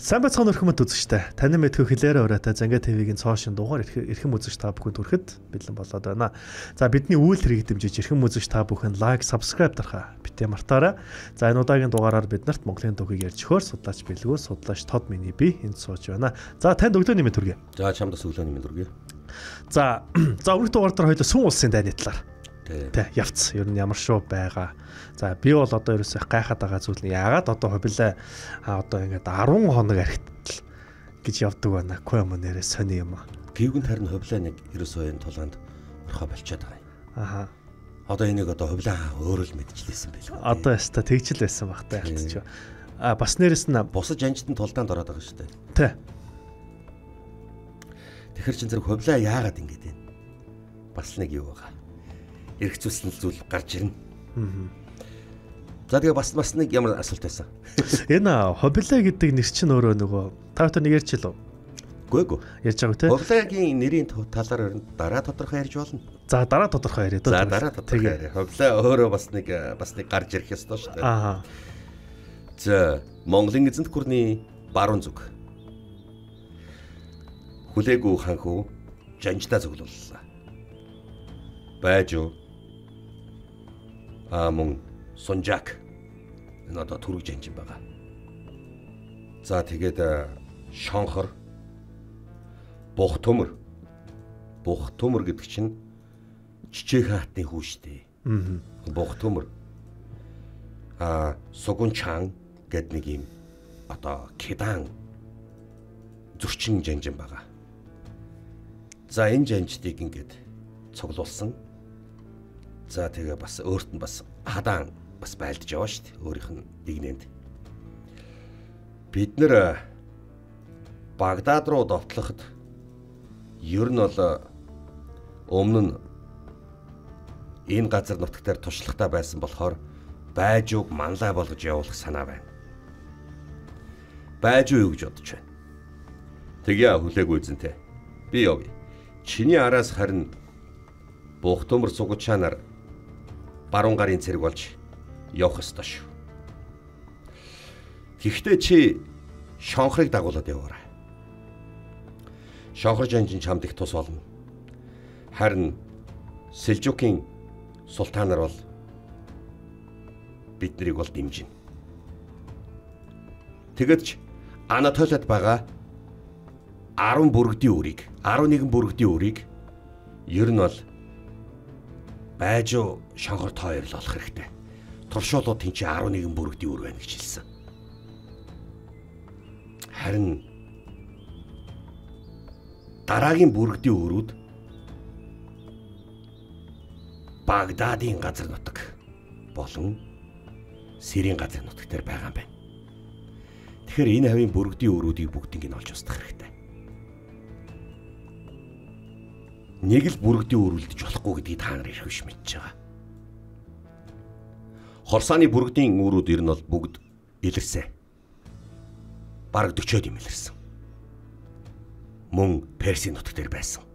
Сайн байцгаана өрхөмөд үзэгчтэй. Танин мэдхүү хэлээрээ ураатай Зангаа ТV-гийн цоо шин дугаар эрхэм үзэгч та бүхэнд хүрэхэд бэлэн болоод байна. За бидний үйл хэрэг дэмжиж эрхэм үзэгч та бүхэн лайк, subscribe дарахаа битгий мартаарай. За энэ удаагийн дугаараар бид нарт Монголын түүхийг ярьж өгөхөөр судлаач бэлгүү, судлаач Тод миний би энд сууж байна. За танд өглөөний мэнд хүргэе. За чамд бас өглөөний мэнд хүргэе. За за өмнөх дугаар дээр хоёул сүн улсын дайны талаар Тэ явц. Ер нь ямар шүү байгаа. За би бол одоо ерөөсөө гайхаад байгаа зүйл нь яагаад одоо хобилаа одоо ингээд 10 хоног архитл гэж явдаг байна. Гүй юм нэрээ сони юм. Гівгэн харин хобилаа нэг ерөөсөө энэ тулаанд орхоо болчиход байгаа юм. Аха. Одоо энийг одоо хобилаа өөрөө л мэдчихлээсэн байл. Одоо яста тэгжил байсан баг та ялцчих. А бас нэрээс нь бусаж анжтан тулдаанд ороод байгаа шүү дээ. Тэ. Тэгэхэр чин зэрэг хобилаа яагаад ингэж байна? Бас нэг юу байгаа. Эрх зүйлсэн зүйл гарч ирнэ. За тэгээ бас нэг ямар асуулт байсан. Энэ хобилаа гэдэг нэр чинь өөрөө нөгөө та бүхэн нэг ярьж илүү. Үгүй. Ярьж байгаа тий. Хобилагийн нэрийн талаар ер нь дараа тодорхой ярьж болно. За дараа тодорхой яриа дөө. За дараа тодорхой яриа. Хобилаа өөрөө бас нэг гарч ирэх ёстой шүү дээ. Аа. За Монголын эзэнт гүрний баруун зүг. Хүлээгүй ханхүү жанждаа цуглууллаа. Байжуу мөн Сунжак энэ одоо түрэг жанжин байгаа. За тэгээд шонхор бух төмөр. Бух төмөр гэдэг чинь Чичээх хаатны хүү шүү дээ. Бух төмөр. Сугунчан гэдэг нэг юм одоо кедан зөрчин жанжин байгаа. За энэ жанждыг ингээд цуглуулсан. За тэгээ бас өөрт нь бас хадаан бас байлдаж яваа шүү дээ. Өөрийнх нь дигнэнд. Бид нэр Багдад руу довтлоход ер нь бол өмнө нь энэ газар нутагтаар туршлагатай байсан болохоор байжууг манлай болгож явуулах санаа байна. Байжуу юу гэж бодож байна? Тэгье хүлээгүй эзэнтэй. Би явъя. Чиний араас харин бух төмөр сугучаанаар баруун гарын цэрэг болж явах ёстой шүү. Гэхдээ чи шонхрыг дагуулад яваарай. Шонхор жанжин чамд их тус болно. Харин Селжукийн султанаар бол бид нарыг бол дэмжинэ. Тэгэд ч Анатолиад байгаа 10 бүрэгдийн үрийг, 11 бүрэгдийн үрийг ер нь бол байжуу шонхор тоо хоёр л олох хэрэгтэй. Туршуулууд тийм чи 11 бүрэгдийн үр байна гэж хэлсэн. Харин дараагийн бүрэгдийн үрүүд Багдадын газар нутаг болон Сирийн газар нутаг дээр байгаа юм байна. Тэгэхээр энэ хавийн бүрэгдийн үрүүдийг бүгднийг нь олж устгах хэрэгтэй. Нэг л бүрэгдийн үр үлдэж болохгүй гэдгийг та нар эрх биш мэдж байгаа. Хорсааны бүрэгдийн үрүүд ер нь бол бүгд илэрсэн. Бараг 40-од юм илэрсэн. Мөн Персийн нутаг дээр байсан.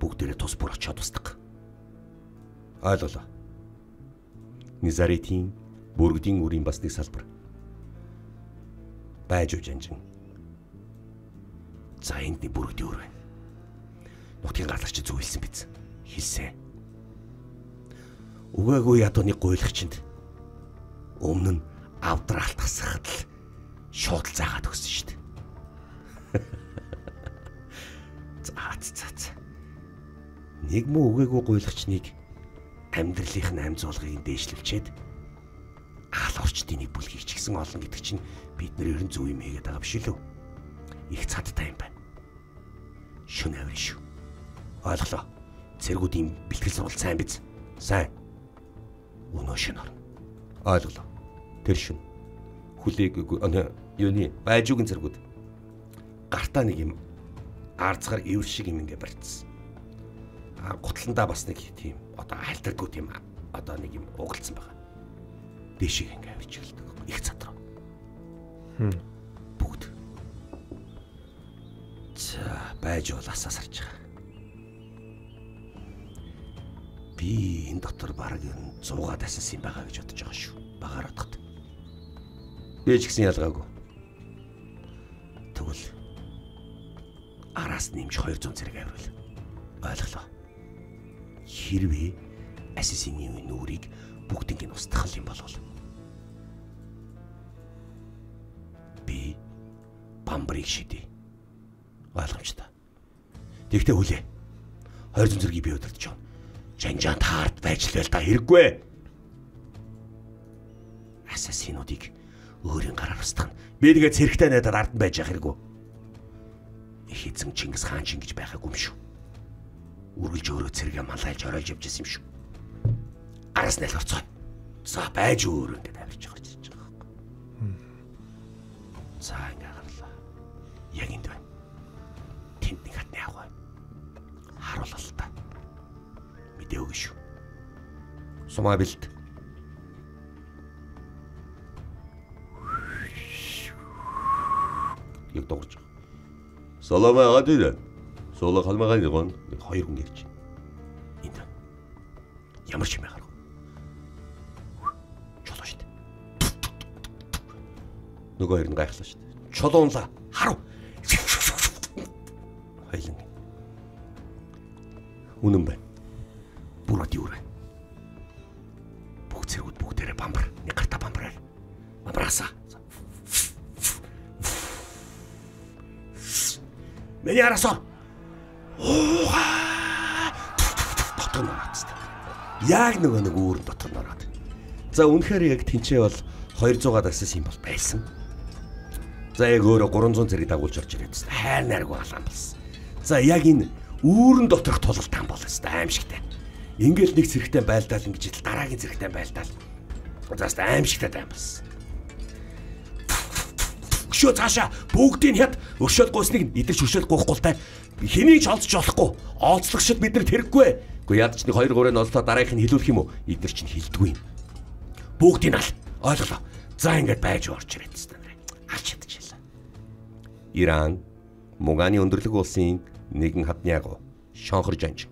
Бүгдээрээ тус бүр очиод устдаг. Ойлголоо. Низаритийн бүрэгдийн үрийн бас нэг салбар. Байжуу жанжин. За энд нэг бүрэгдийн үр байна. Нутгийн газар чи зөв хэлсэн биз? Хэлсэн. Үгээгүй ядууны гуйлагчинд өмнө нь авдралт хасахад л шууд л заагаад өгсөн шүү дээ. За. Нэг муу үгээгүй гуйлагчныг амьдралынх нь амь зуулгыг дээшлүүлчихэд аал орчдын нэг бүлгийг ч гэсэн олно гэдэг чинь бид нар ерөн зөв юм хийгээд байгаа биш үү? Их цадтай юм байна. Шүн авир шүү. Ойлголоо. Цэргүүдийн бэлтгэл сургалт сайн биз? Сайн. Өнөө шин орно. Ойлголоо. Тэр шин. Хүлээг юуны байжуугийн цэргүүд гартаа нэг юм арцгаар ивэр шиг юм ингээ барьцсан. А гутландаа бас нэг тийм одоо халтардгүй тийм одоо нэг юм угалцсан байгаа. Дээшийг ингээ авчиж гэлдэг. Их цад руу. Бүгд. За байжуу асаас харж байгаа. Би энэ дотор бараг ер нь 100-аад асаас юм байгаа гэж бодож байгаа шүү. Багаар бодоход. Би ч гэсэн ялгаагүй. Тэгвэл араас нэмж 200 зэрэг авирвал ойлголоо. Хэрвээ ассасины нүрийг бүгднийг нь устгах юм бол би бамбарыг шидэ. Ойлгомжтой. Тэгтээ хүлээ. 200 зэргийг би удирдах жоо. Жанжаан таард байж л байл та хэрэггүй. Ассасинуудыг өөрийн гараар устгах нь. Би тэгээ цэрэгтэй найдаад ард нь байж явах хэрэггүй. Их эзэн Чингис хаан чинь гэж байгаагүй юм шүү. Үргэлж өөрөө цэргээ малайлж оройлж явж исэн юм шүү. Араас нь аль орцгоо. За байж өөр ингээд авирч гарч ирж байгаа байхгүй. За ингээд гарлаа. Яг энд байна. Тэнд нэг хатны агуу. Харуулал та. Мэдээ өгнө шүү. Сумаа бэлт. Яг дуугарч байгаа. Саламаа гадаа. Сола халмагааны гон хоёр хүн ярьж байна. Энд. Ямар ч юм яхаар. Чулуу шүү дээ. Нөгөө хоёр нь гайхлаа шүү дээ. Чулуунлаа. Харав. Хоёлын. Үнэн байна. Бүрүүд юу вэ? Бүх цэргүүд бүгдээрээ бамбар. Нэг гартаа бамбараар. Бамбараасаа. Миний араас ор. Уугаа. Дотор нь ороод. Яг нөгөө нэг үүрэн дотор нь ороод. За үнэхээр яг тэнцээ бол 200-аад асас юм бол байсан. За яг өөрөө 300 зэрэг дагуулж орж ирээд хайр найргүй алаан болсон. За яг энэ үүрэн доторх тулалдаан бол өстой аимшигтай. Ингээл нэг зэрэгтэй байлдаал ингэж итл дараагийн зэрэгтэй байлдаал. За өстой аимшигтай дайм болсон. Өшөө цаашаа бүгдийг хят өршөөл гуйсныг идэрч өршөөл гуйхгүй л та хэнийг ч олцож болохгүй. Олцлогшид бид нарт хэрэггүй. Гэхдээ ядч нэг 2 3-ыг олцлоо дараагийнх нь хилүүлэх юм уу? Эдгээр чинь хилдэггүй юм. Бүгдийг ал. Ойлголоо. За ингээд байж орж ирээд та нарыг алж чадчихлаа. Иран Муганы өндөрлөг улсын нэгэн хадны агуу Шонхор жанж.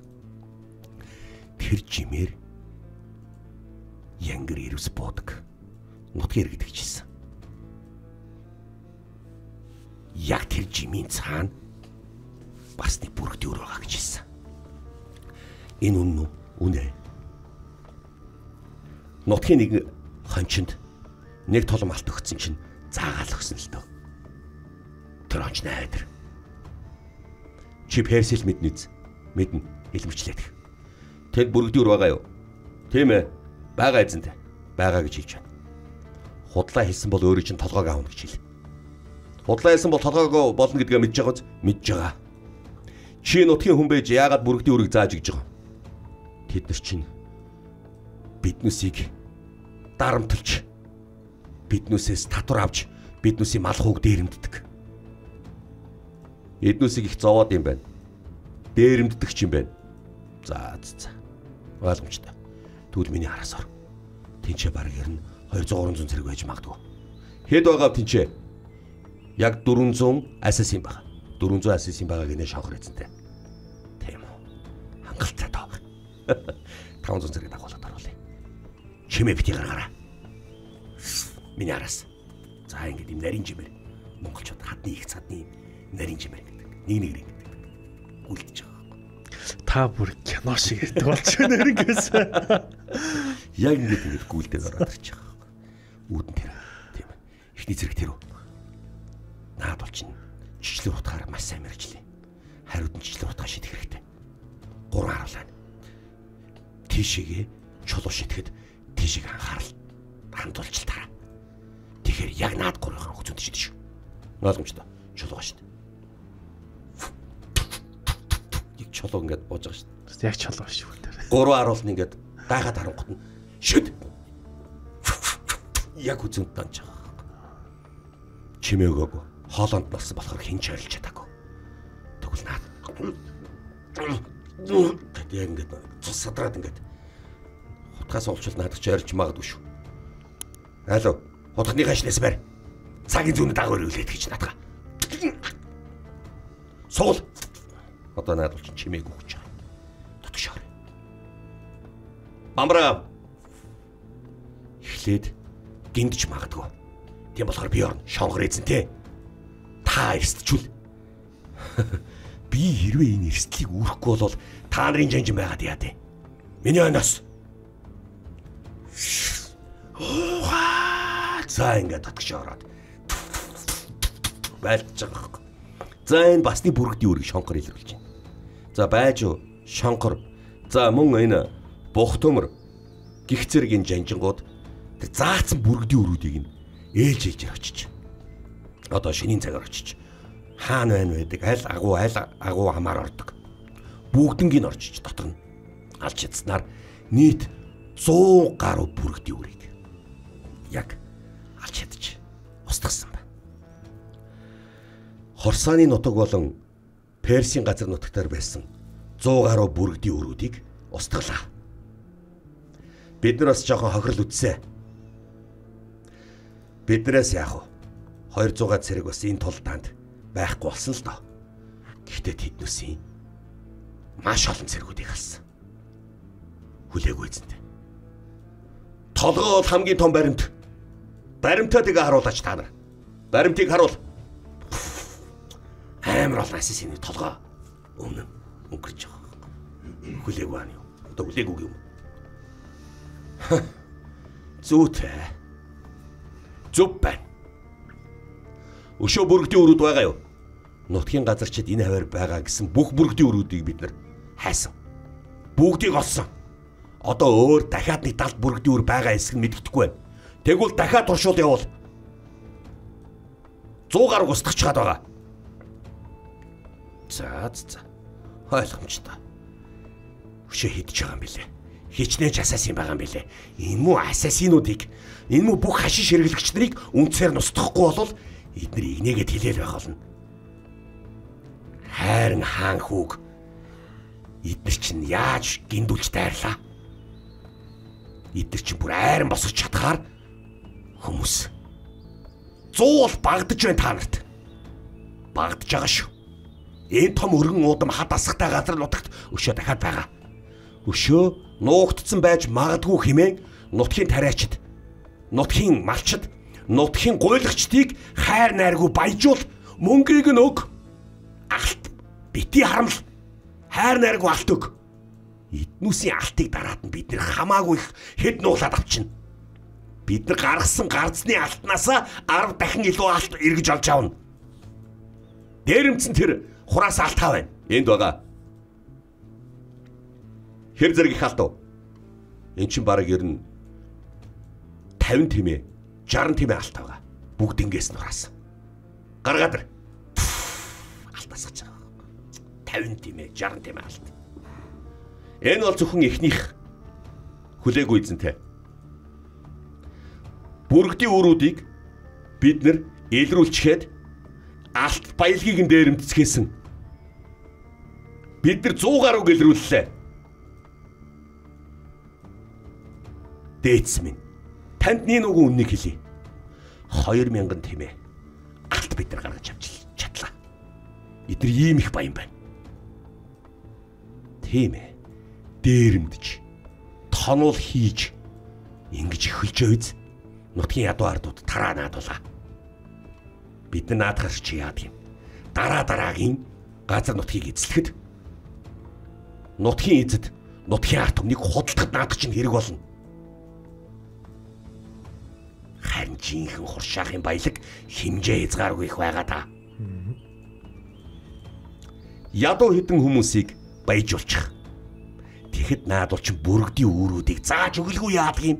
Тэр жимээр янгэр ирвс буудаг. Нутгийн иргэд гэжсэн. Яг тэр жимийн цаана бас нэг бүрэгдийн өр байгаа гэж хэлсэн. Энэ үнэн үү? Үнэ. Нутгийн нэг хончинд нэг толом алт өгсөн чинь заагаал өгсөн л дөө. Тэр хонч найдар. Чи персэл мэднэ үз? Мэднэ. Илмэрчлээд. Тэд бүрэгдийн өр байгаа юу? Тийм ээ. Байгаа эзэнтэй. Байгаа гэж хэлж байна. Худлаа хэлсэн бол өөрөө чинь толгойг аавна гэж хэл. Худлаа хэлсэн бол толгойгоо болно гэдгээ мэдж байгаа биз? Мэдж байгаа. Чи нутгийн хүн байж яагаад бүрэгдийн үрийг зааж өгч байгаа? Тэд нар чинь биднүсийг дарамтлж биднүсээс татвар авч биднүсийн мал хүүг дээрэмддэг. Эднүсийг их зовоод юм байна. Дээрэмддэг ч юм байна. За за. Ойлгомжтой. Тэгвэл миний араас ор. Тинчээ бараг ер нь 200 300 зэрэг байж магадгүй. Хэд байгаа тинчээ? Яг 400 ассасин байгаа. 400 ассасин байгаа гинэ шонхор эзэнтэй. Тийм үү. Хангалттай тоо. 500 зэрэг дагуулад оруулъя. Чимээ бити гаргаарай. Миний араас. За ингэж юм нарийн жимээр монголчууд хадны их цадны нарийн жимээр гэдэг. Нэг нэгээр ингэдэг. Гүйлдэж байгаа байхгүй. Та бүр кино шиг ярьдаг болж байна ирэнгээс. Яг ингэж ингэж гүйлдээд ороод ирж байгаа байхгүй. Үүдэн тэр. Тийм. Эхний зэрэг тэр үү. Наад бол чинь чичлэг утгаар маш сайн мэрэгчлээ. Хариуд нь чичлэг утгаа шийдэх хэрэгтэй. 3 харуулаа. Тийшээгээ чулуу шидэхэд тийшээ анхаарал хандуулж л тараа. Тэгэхээр яг наад гурвын хүзүүнд шидэж шүү. Ойлгомжтой. Чулуугаа шид. Яг чулуу ингээд бууж байгаа шүү. Яг чулуу шүү тэр. 3 харуулна ингээд гайхаад харангуут нь шид. Яг хүзүүнд данж байгаа. Чимээ өгөөгүй. Хоолонд болсон болохоор хэн ч ойлж чадаагүй. Тэгвэл наад гэт яг ингээд цус садраад ингээд хутгаас олчвол наадах чи ойрч магадгүй шүү. Алло, хутганы хашнаас барь. Цагийн зүүнэ дагавар үлээд гэж наадах. Суул. Одоо наад бол чинь чимээг өгч байгаа. Дотгошоор. Бамбраа. Эхлээд гиндж магадгүй. Тийм болохоор би орно. Шонхор эзэнтэй. Та эрсдчүүл. Би хэрвээ энэ эрсдлийг үүрэхгүй бол та нарын жанжин байгаад яа дээ. Миний ойноос. Уугаа. За ингээд дотгош ороод байлдаж байгаа байхгүй. За энэ басны бүргэдийн үргийг шонхор илрүүлж байна. За байж шонхор. За мөн энэ бух төмөр гих зэрэг энэ жанжингууд тэр заацсан бүргэдийн үрүүдийг нь ээлж ээлжээр очиж. Одоо шинийн цагаар очиж. Хаана байна байдаг аль агуу хамаар ордог. Бүгднгийг нь орчиж дотор нь алж чадсанаар нийт 100 гаруй бүргэдийн үрийг яг алж чадчих устгасан байна. Хорсааны нутаг болон Персийн газар нутагтаар байсан 100 гаруй бүргэдийн үрүүдийг устгалаа. Бид нар бас жоохон хохирол үтсэ. Биднээс яах вэ? 200 цэрэг бас энэ тулдаанд байхгүй болсон л доо. Гэхдээ тэднүүсийн маш олон цэргүүдийг алсан. Хүлээгүй эзэнтэй. Толгой бол хамгийн том баримт. Баримтаа тэгээ харуулаач та нар. Баримтыг харуул. Амар олон ассасины толгой өмнө өнгөрч байгаа. Хүлээгүй аа юу? Одоо хүлээгүй юм. Зүйтэй. Зөв байна. Өшөө бүргэдийн өрүүд байгаа юу? Нутгийн газарчид энэ хаваар байгаа гэсэн бүх бүргэдийн өрүүдийг бид нар хайсан. Бүгдийг олсон. Одоо өөр дахиад нэг 70 бүргэдийн өр байгаа эсэх нь мэддэхгүй байна. Тэгвэл дахиад туршуул явуул. 100 гаруй устгах чад байгаа. За за. Ойлгомжтой. Өшөө хидэж байгаа юм билээ. Хичнээн ч асасин байгаа юм билээ. Энэ мүү асасинуудыг, энэ мүү бүх хашин ширгэлэгч нарыг үнцээр нь устгахгүй болвол эднэр игнэгээд хилээл байх болно. Хайран хаан хүүг эднэр чинь яаж гиндүүлж дайрлаа? Эднэр чинь бүр айран босгож чадхаар хүмүүс. 100 бол багадж байна та нарт. Багадж байгаа шүү. Энэ том өргөн уудам хад асгатай газар нутагт өшөө дахиад байгаа. Өшөө нуугдсан байж магадгүй хэмээн нутгийн тариачид, нутгийн малчид, нутгийн гуйлагчдыг хайр найргүй баяжуул, мөнгийг нь өг. Алт бити харамл, хайр найргүй алт өг. Эднүүсийн алтыг дараад нь бид нэр хамаагүй их хэд нууглаад авчина. Бид нар гаргасан гарцны алтнаасаа 10 дахин илүү алт эргэж олж авна. Дээрэмцэн тэр хураас алтаа байна. Энд байгаа. Хэр зэрэг их алт уу? Эн чинь бараг ер нь 50 тэмээ, 60 тэмээ алт байгаа. Бүгднгээс нь хураас. Гаргаад ир. Алт асгаж байгаа. 50 тэмээ, 60 тэмээ алт. Энэ бол зөвхөн эхнийх хүлээгүй эзэнтэй. Бүргэдийн үрүүдийг бид нэр илрүүлчихэд алт баялагийг нь дээрэмдцгээсэн. Бид нар 100 гаруйг илрүүллээ. Дээдс минь танд нэг нүгэн үннийг хэлье. 2000 тэмээ алт бид нар гаргаж авч чадлаа. Эдгээр ийм их баян байна. Тийм ээ. Дээрэмдэж, тонол хийж ингэж эхэлж байз. Нутгийн ядуу ардууд тараа наадуулаа. Бид нар наадахар чи яадаг юм. Дараа дараагийн газар нутгийг эзлэхэд нутгийн эзэд нутгийн ард түмнийг худалдахад наадах чинь хэрэг болно. Харин жинхэнэ хуршаахын баялаг хэмжээ хязгааргүй их байгаа та. Ядуу хідэн хүмүүсийг баяжуулчих. Тэгэхэд наадвал чинь бүргэдийн үүрүүдийг зааж өглгүй яадаг юм.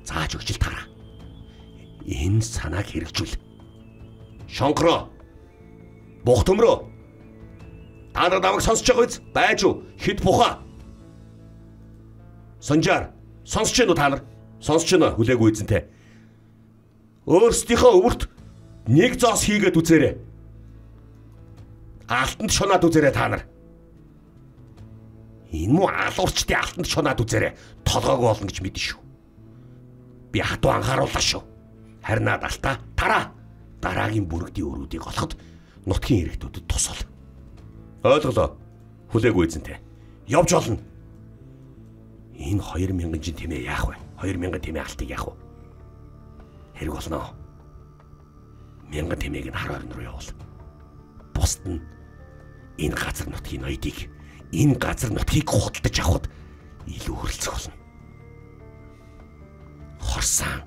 Зааж өгч л тараа. Энэ санааг хэрэгжүүл. Шонхроо. Бух төмрөө. Та нар намайг сонсож байгаа биз? Байж уу? Хэд бухаа. Сонжаар сонсож байна уу та нар? Сонсож байна хүлээгүй эзэнтэй. Өөрсдийнхөө өвөрт нэг зоос хийгээд үзээрэй. Алтанд шунаад үзээрэй та нар. Энэ муу алуурчдын алтанд шунаад үзээрэй. Толгойг болно гэж мэдэн шүү. Би хатуу анхаарууллаа шүү. Харин наад алтаа тараа. Дараагийн бүргэдийн өрүүдийг олоход нутгийн иргэдүүдэд тусал. Ойлголоо. Хүлээгүй эзэнтэй. Явж олно. Энэ 2000 жин тэмээ яах вэ? 2000 тэмээ алтыг яах вэ? Хэрэг болно. 1000 тэмээг нь хар орон руу явуул. Бусд нь энэ газар нутгийн ноёдыг, энэ газар нутгийг худалдаж авахд илүү хөрөлцөх болно. Хорсан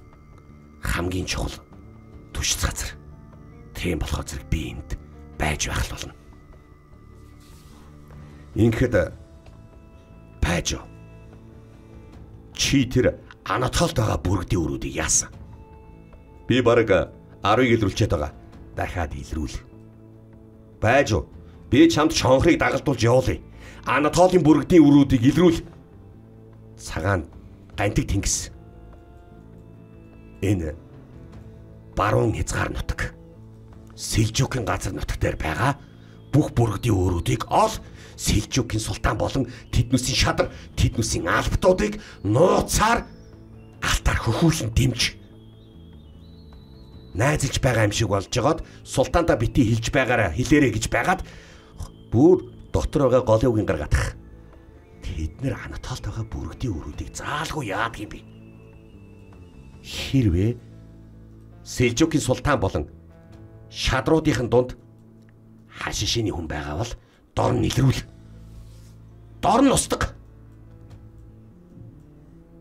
хамгийн чухал түшц газар. Тийм болохоор зэрэг би энд байж байх л болно. Ингээд байж чи тэр Анатолд байгаа бүргэдийн өрүүдийг яасан? Би бараг 10-ыг илрүүлчихэд байгаа. Дахиад илрүүл. Байж уу? Би чамд шонхрыг дагалдуулж явуулъя. Анатолын бүргэдийн өрүүдийг илрүүл. Цагаан гантик тэнгис. Энэ баруун хязгаар нутаг. Селжукийн газар нутаг дээр байгаа бүх бүргэдийн өрүүдийг ол Селжукийн султан болон тэднүүсийн шадар, тэднүүсийн албатуудыг нууцаар алтаар хөхүүлэн дэмж. Найзалж байгаа юм шиг болж жагаад султаандаа бити хэлж байгаараа хэлээрэй гэж байгаад бүр дотор байгаа голын үгийн гаргаадах. Тэд нэр Анатолд байгаа бүргэдийн өрүүдийг заалгүй яадаг юм бэ? Хэрвээ Селжукийн султан болон шадруудын дунд хашишины хүн байгаа бол дор нь илрүүл. Дор нь устдаг.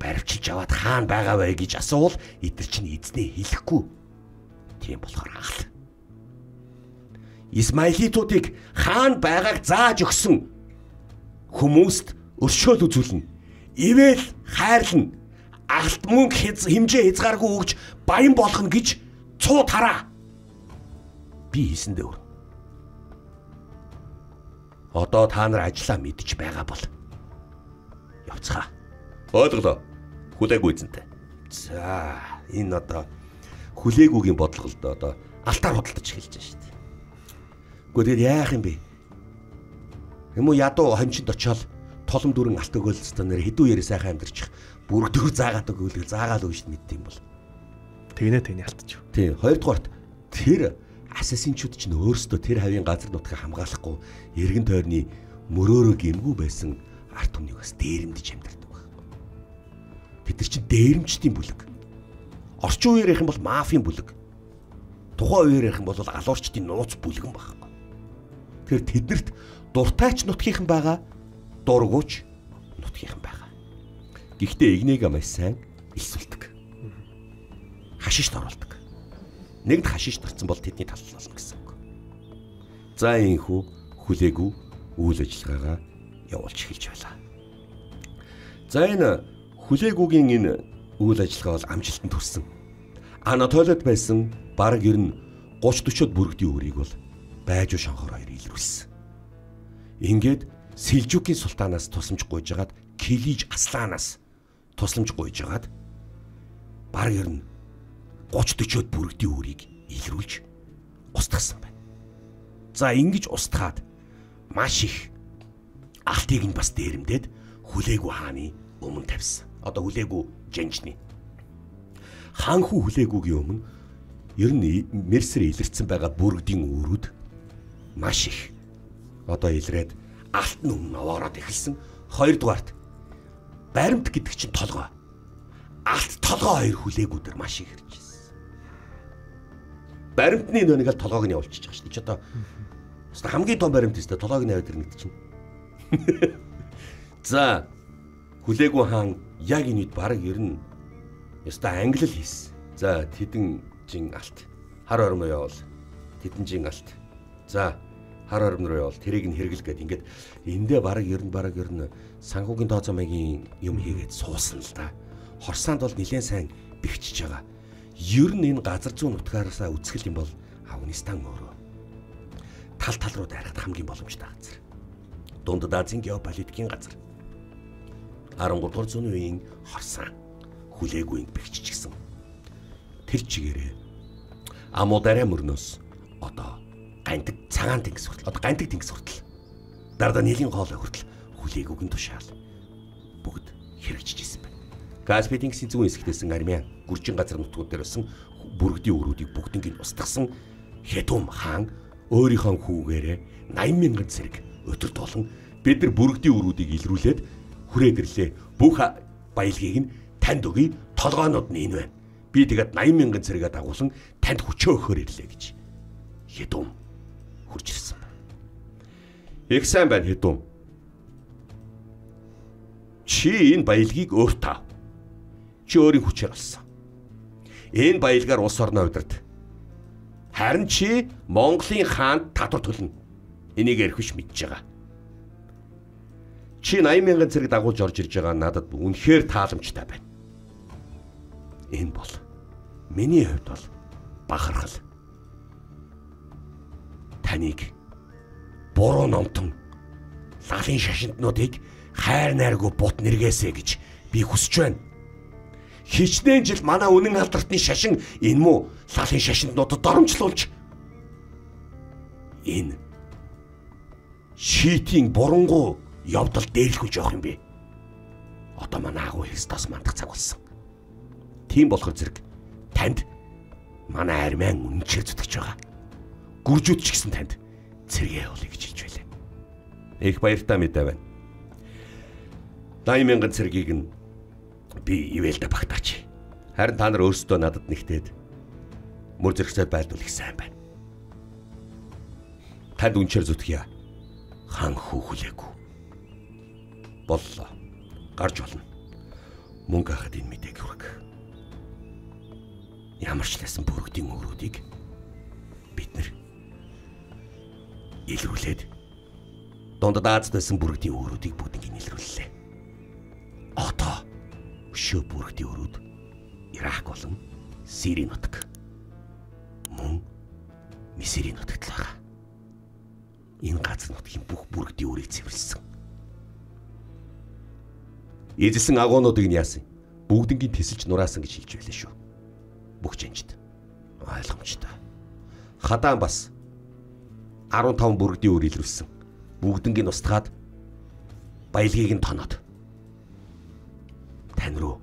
Баривчилж аваад хаана байгаа вэ гэж асуувал эдгээр чинь эзнээ хэлэхгүй. Тийм болохоор аал. Исмаилитуудыг хаана байгааг зааж өгсөн хүмүүст өршөөл үзүүлнэ. Ивэл хайрлна. Алт мөнгө хэмжээ хязгааргүй өгч баян болгоно гэж цуу тараа. Би хийсэндээ өрнө. Одоо та нар ажлаа мэдж байгаа бол явцгаа. Ойлголоо. Хүлээгүй эзэнтэй. За, энэ одоо хүлээгүйгийн бодлого л доо одоо алтаар худалдаж эхэлж байна шүү дээ. Гэхдээ тэгээд яах юм бэ? Юм уу ядуу хончинд очиод толом дүрэн алт өгөөл өстө нэр хэдүү ярэ сайхан амьдарчих. Бүргдүр заагаад өгөөл заагаал өгч мэдт юм бол. Тэгнэ тэгнэ алтчих. Тий, хоёрдугаарт тэр асасинчүүд чинь өөрсдөө тэр хавийн газар нутгийг хамгаалахгүй эргэн тойрны мөрөөрөө гэмгүй байсан ард түмнийг бас дээрэмдэж амьдардаг байхгүй. Тэд нар чинь дээрэмчдийн бүлэг. Орчин үеэр ярих юм бол мафийн бүлэг. Тухайн үеэр ярих юм бол алуурчдын нууц бүлэг юм байхгүй. Тэгэхээр тэднэрт дуртайч нутгийнхан байгаа, дургүйч нутгийнхан байгаа. Гэхдээ игнээг маш сайн элсүүлдэг. Хашишт оруулдаг. Нэгд хашишт орсон бол тэдний тал болно гэсэн үг. За ийхүү хүлээгүй үйл ажиллагаагаа явуулж эхэлж байлаа. За энэ хүлээгүйгийн энэ үйл ажиллагаа бол амжилтанд хүрсэн. Анатолид байсан бараг ер нь 30 40-од бүргэдийн өрийг бол Байжуу шонхор хоёр илрүүлсэн. Ингээд Селжукийн султанаас тусламж гуйж агаад Килиж Асланаас тусламж гуйж агаад бараг ер нь 30 40-од бүргэдийн өрийг илрүүлж устгасан байна. За ингэж устгаад маш их алтыг нь бас дээрэмдээд хүлээгүй хааны өмнө тавьсан. Одоо хүлээгүй жанжны. Хаан хүү хүлээгүйгийн өмнө ер нь мерсэр илэрсэн байгаа бүргэдийн өрүүд маш их одоо илрээд алт нь өмнө овоороод эхэлсэн. Хоёрдугаарт баримт гэдэг чинь толгой. Алт толгой хоёр хүлээгүүдэр маш их ирж ирсэн. Баримтны нөө нэг л толгойг нь явуулчих байгаа шүү дээ. Чи одоо хамгийн том баримт өстэй толгойг нь аваад ирнэ гэдэг чинь. За хүлээгүй хаан яг энэ үед бараг ер нь ёстой ангилал хийсэн. За тэдэн жин алт хар ормоо явуул. Тэдэн жин алт. За хар ором руу явуул. Тэрийг нь хэрэгэл гээд ингээд эндээ бараг ер нь санхүүгийн тооцоо маягийн юм хийгээд суусан л да. Хорсаанд бол нэлээд сайн бэхжиж байгаа. Ер нь энэ газар зүүн нутгаараасаа үзэхэл юм бол Афганистан өөрөө тал тал руу дайрахад хамгийн боломжтой газар. Дундад Азийн геополитикийн газар. 13 дугаар зууны үеийн хорсан хүлээгүй энд бэхжчихсэн. Тэр чигээрээ Амудараа мөрнөөс одоо гантик цагаан тэнгис хүртэл одоо гантик тэнгис хүртэл Дарданелийн хоолой хүртэл хүлээгүйг нь тушаал бүгд хэрэгжижсэн байна. Каспи тэнгисийн зүүн хэсэгтээсэн армян гүржин газар нутгууд дээр байсан бүргэдийн өрүүдийг бүгднийг нь устгасан Хетум хаан өөрийнхөө хүүгээрээ 80,000 цэрэг өдөрт болон бид нар бүргэдийн өрүүдийг илрүүлээд хүрээд ирлээ. Бүх баялагийг нь танд өгье. Толгоонууд нь энэ байна. Би тэгээд 80,000 цэрэгээ дагуулan Танд хүчөө өгөхөөр ирлээ гэж Хедум хурж ирсэн байна. Их сайн байна Хедум. Чи энэ баялагийг өөртөө ав. Чи өөрийн хүчээр олсон. Энэ баялгаар улс орноо удирд. Харин чи Монголын хаанд татвар төлнө. Энийг ярих биш мэдж байгаа. Чи 80,000 цэрэг дагуулж орж ирж байгаа надад үнэхээр тааламжтай байна. Энэ бол миний хувьд бол бахархал. Таныг буруу номтон лалын шашинтнуудыг хайр найргүй бут нэргээсэ гэж би хүсэж байна. Хичнээн жил манай үнэн алдартны шашин энэ муу лалын шашинтнуудад доромжлуулж энэ шийтийн бурангуу явдал дээрлэхүүлж явах юм бэ? Одоо манай агуу Христос мандах цаг болсон. Тийм болохоор зэрэг танд манай армиан үнэнчээр зүтгэж байгаа. Гүржүүд ч гэсэн танд цэргээ явуулъя гэж хэлж байлаа. Их баяртай мэдээ байна. 80,000 цэргийг нь би ивэлдэ багтаач. Харин та нар өөрсдөө надад нэгтээд мөр зэрэгцээд байлдвал их сайн байна. Танд үнчээр зүтгэе. Хаан хүүхлээгүй. Боллоо. Гарч болно. Мөнгө хахад энэ мэдээг хүрэг. Ямар ч лсэн бүрэгдийн өрүүдийг бид нэр илрүүлээд дундад Азад байсан бүрэгдийн өрүүдийг бүгднийг илрүүллээ. Одоо өшөө бүрэгдийн өрүүд Ирак болон Сирийн нутаг мөн Мисрийн нутагт л байгаа. Энэ газар нутгийн бүх бүрэгдийн өрийг цэвэрлсэн. Эзэлсэн агуунуудыг нь яасан? Бүгднгийн тесэлж нураасан гэж хэлж байлаа шүү. Бүх жанжид. Ойлгомжтой. Хадаан бас 15 бүрэгдийн өр илрүүлсэн. Бүгднгийн устгаад баялагийг нь тоноод тань руу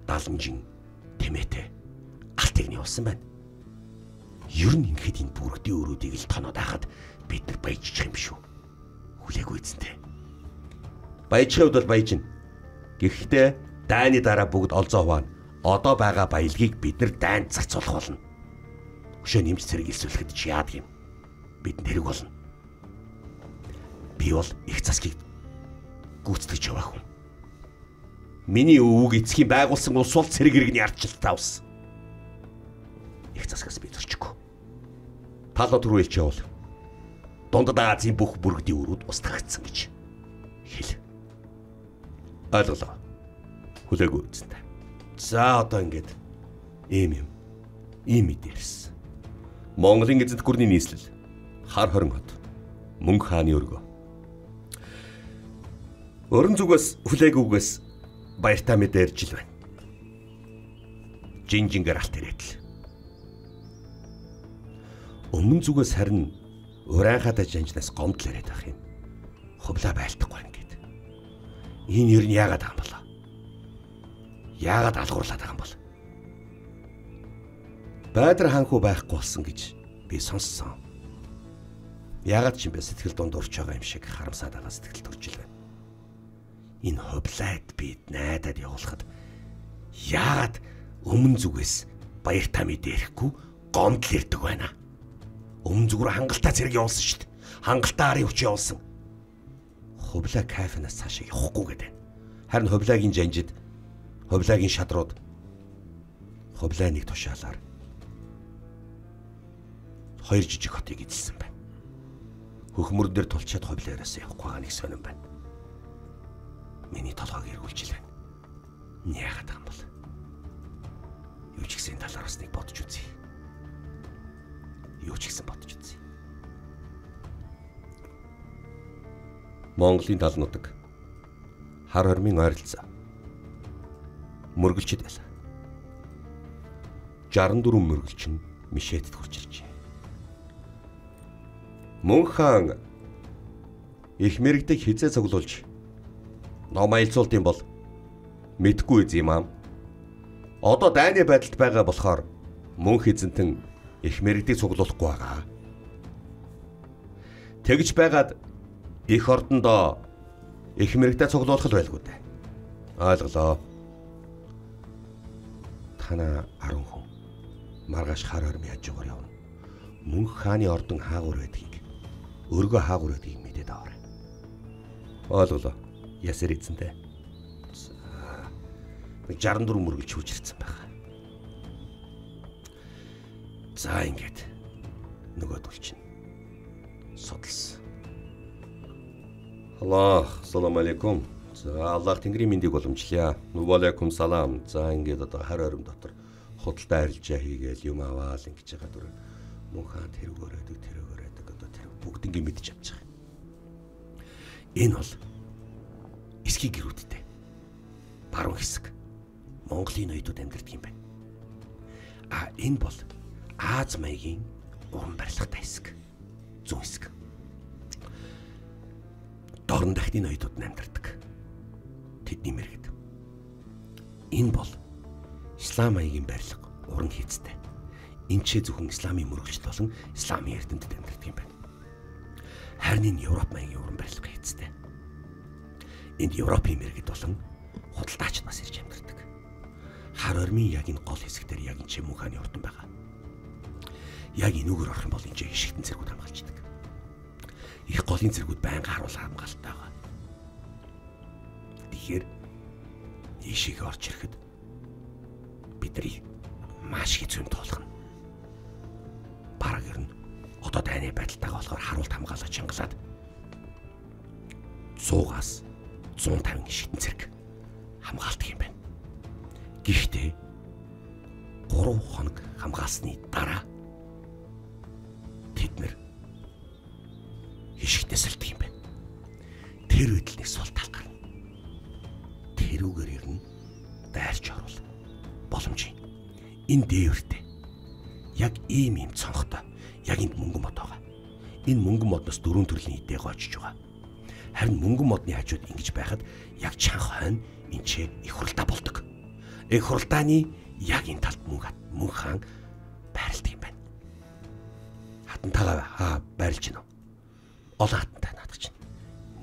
даланжин тэмээтэй алтыг нь явуулсан байна. Ер нь ингэхэд энэ бүрэгдийн өрүүдийг л тоноод байхад бид нар баяжчих юм шүү. Хүлээгүй эзэнтэй. Баяжхын хувьд бол баяжна. Гэхдээ дайны дараа бүгд олзоо хуваана. Одоо байгаа баялагийг бид нар дайнд зарцуулах болно. Өшөө нэмж цэрэг илсүүлэхэд чи яадаг юм? Бидэнд хэрэг болно. Би бол их засгийг гүйцэтгэж яваа хүн. Миний өвөг эцгийн байгуулсан улс бол цэрэг иргэний ардчлалтай улс. Их засгаас би зөрчихгүй. Талууд руу илч явуул. Дундад Азийн бүх бүрэгдийн өрүүд устгагдсан гэж хэл. Ойлголоо. Хүлээгүй эзэнтэй. За одоо ингээд ийм юм. Ийм мэдээ ирсэн. Монголын эзэнт гүрний нийслэл хар хорин хот Мөнх хааны өргөө. Өрн зүгээс хүлээгүйгээс баяртай мэдээ ирж л байна. Жинжингээр алт ирээд л. Өмнө зүгээс харин урайхаатай жанжнаас гомдол яриад байх юм. Хувлаа байлдахгүй байна гэд. Энэ ер нь яагаад байгаа юм бол? Яагаад алгуурлаад байгаа юм бол? Баадр хаанхуу байхгүй болсон гэж би сонссон. Яагаад ч юм бэ сэтгэл дунд урч байгаа юм шиг харамсаад байгаа сэтгэл төрж л байна. Энэ хувлаад бид найдаад явуулахад яагаад өмнө зүгээс баяртай мэдээ ирэхгүй гомдол ирдэг байна. Өмнө зүгээр хангалттай цэрэг явуулсан шүү дээ. Хангалттай арын хүч явуулсан. Хувлаа кафенаас цаашаа явахгүй гэдэг. Харин хувлаагийн жанжид, хувлаагийн шадрууд хувлаа нэг тушаалаар хоёр жижиг хотыг эзэлсэн байна. Хөхмөр дээр тулчаад хувлаараас явахгүй байгаа нэг сонин байна. Миний толгойг эргүүлж л байна. Яагаад байгаа юм бол? Юу ч гэсэн талаар бас нэг бодож үзье. Юу ч гэсэн бодож үзье. Монголын тал нутаг хар хормын ойролцоо мөргөлчд байлаа. 64 мөргөлчин Мишэтэд хурж иржээ. Мөнх хаан их мэрэгдэг хизээ цуглуулж ном аялзуулт юм бол мэдгүй эз юм аа. Одоо дайны байдалд байгаа болохоор мөнх эзэнтэн их мэрэгдийг цуглуулахгүй байгаа. Тэгж байгаад их ордондоо их мэрэгдээ цуглуулах л байлгүй дээ. Ойлголоо. Танаа 10 хүн. Маргааш хар ойрмын хажуугаар явна. Мөнх хааны ордон хаагур байдгийг, өргөө хаагур байдгийг мэдээд аваарай. Ойлголоо. Ясэр эзэнтэй. За. 64 мөргөлж хурж ирсэн байгаа. За ингээд нөгөөдөл чинь судалсан. Аллах, салам алейкум. За Аллах Тэнгэрийн мэндийг боломжлоё. Валейкум салам. За ингээд одоо хар ойром дотор худалдаа арилжаа хийгээл юм аваал ингэж байгаа дүр. Мөн хаан тэрэг өрөөдөг, тэрэг өрөөдөг одоо тэр бүгднийг мэдж авч байгаа. Энэ бол эсхий гэрүүдтэй баруун хэсэг Монголын ноёдууд амьдардаг юм байна. А энэ бол Аз маягийн уран барилгатай хэсэг. Зүүн хэсэг. Дорн дахны ноёдууд нь амьдардаг. Тэдний мэргэд. Энэ бол ислам маягийн барилга уран хийцтэй. Энд ч зөвхөн исламын мөргөлчд болон исламын эрдэмтэд амьдардаг юм байна. Харин энэ Европ маягийн уран барилга хийцтэй. Энд Европын мэргэд болон худалдаачид бас ирж амьдардаг. Хар ормын яг энэ гол хэсэг дээр яг энэ Чимүн хааны ордон байгаа. Яг энүүгээр орох юм бол энэ хишгтэн цэргүүд хамгаалждаг. Их голын цэргүүд байнга харуул хамгаалалттай байгаа. Тэгэхээр ийшээгээ орж ирэхэд бидний маш хэцүү юм туулгана. Бараг ер нь одоо дайны байдалтайгаа болохоор харуулт хамгаалаж чангалаад 100-аас 150 хишгтэн цэрэг хамгаалдаг юм байна. Гэхдээ 3 хоног хамгаалсны дараа тэд нэр хишгтээ сэлдэг юм байна. Тэр үед л нэг сул тал гарна. Тэрүүгээр ер нь дайрч орвол боломж юм. Энэ дээвэртэй яг ийм юм цонхтой яг энд мөнгөн мод байгаа. Энэ мөнгөн модноос дөрвөн төрлийн идэ гоочж байгаа. Харин мөнгөн модны хажууд ингэж байхад яг чанх хойно энэ ч их хуралдаа болдог. Их хуралдааны яг энэ талд мөнх хаан байрладаг юм байна. Хатантайгаа аа байрлаж гинэ. Олон хатантай наадах чинь.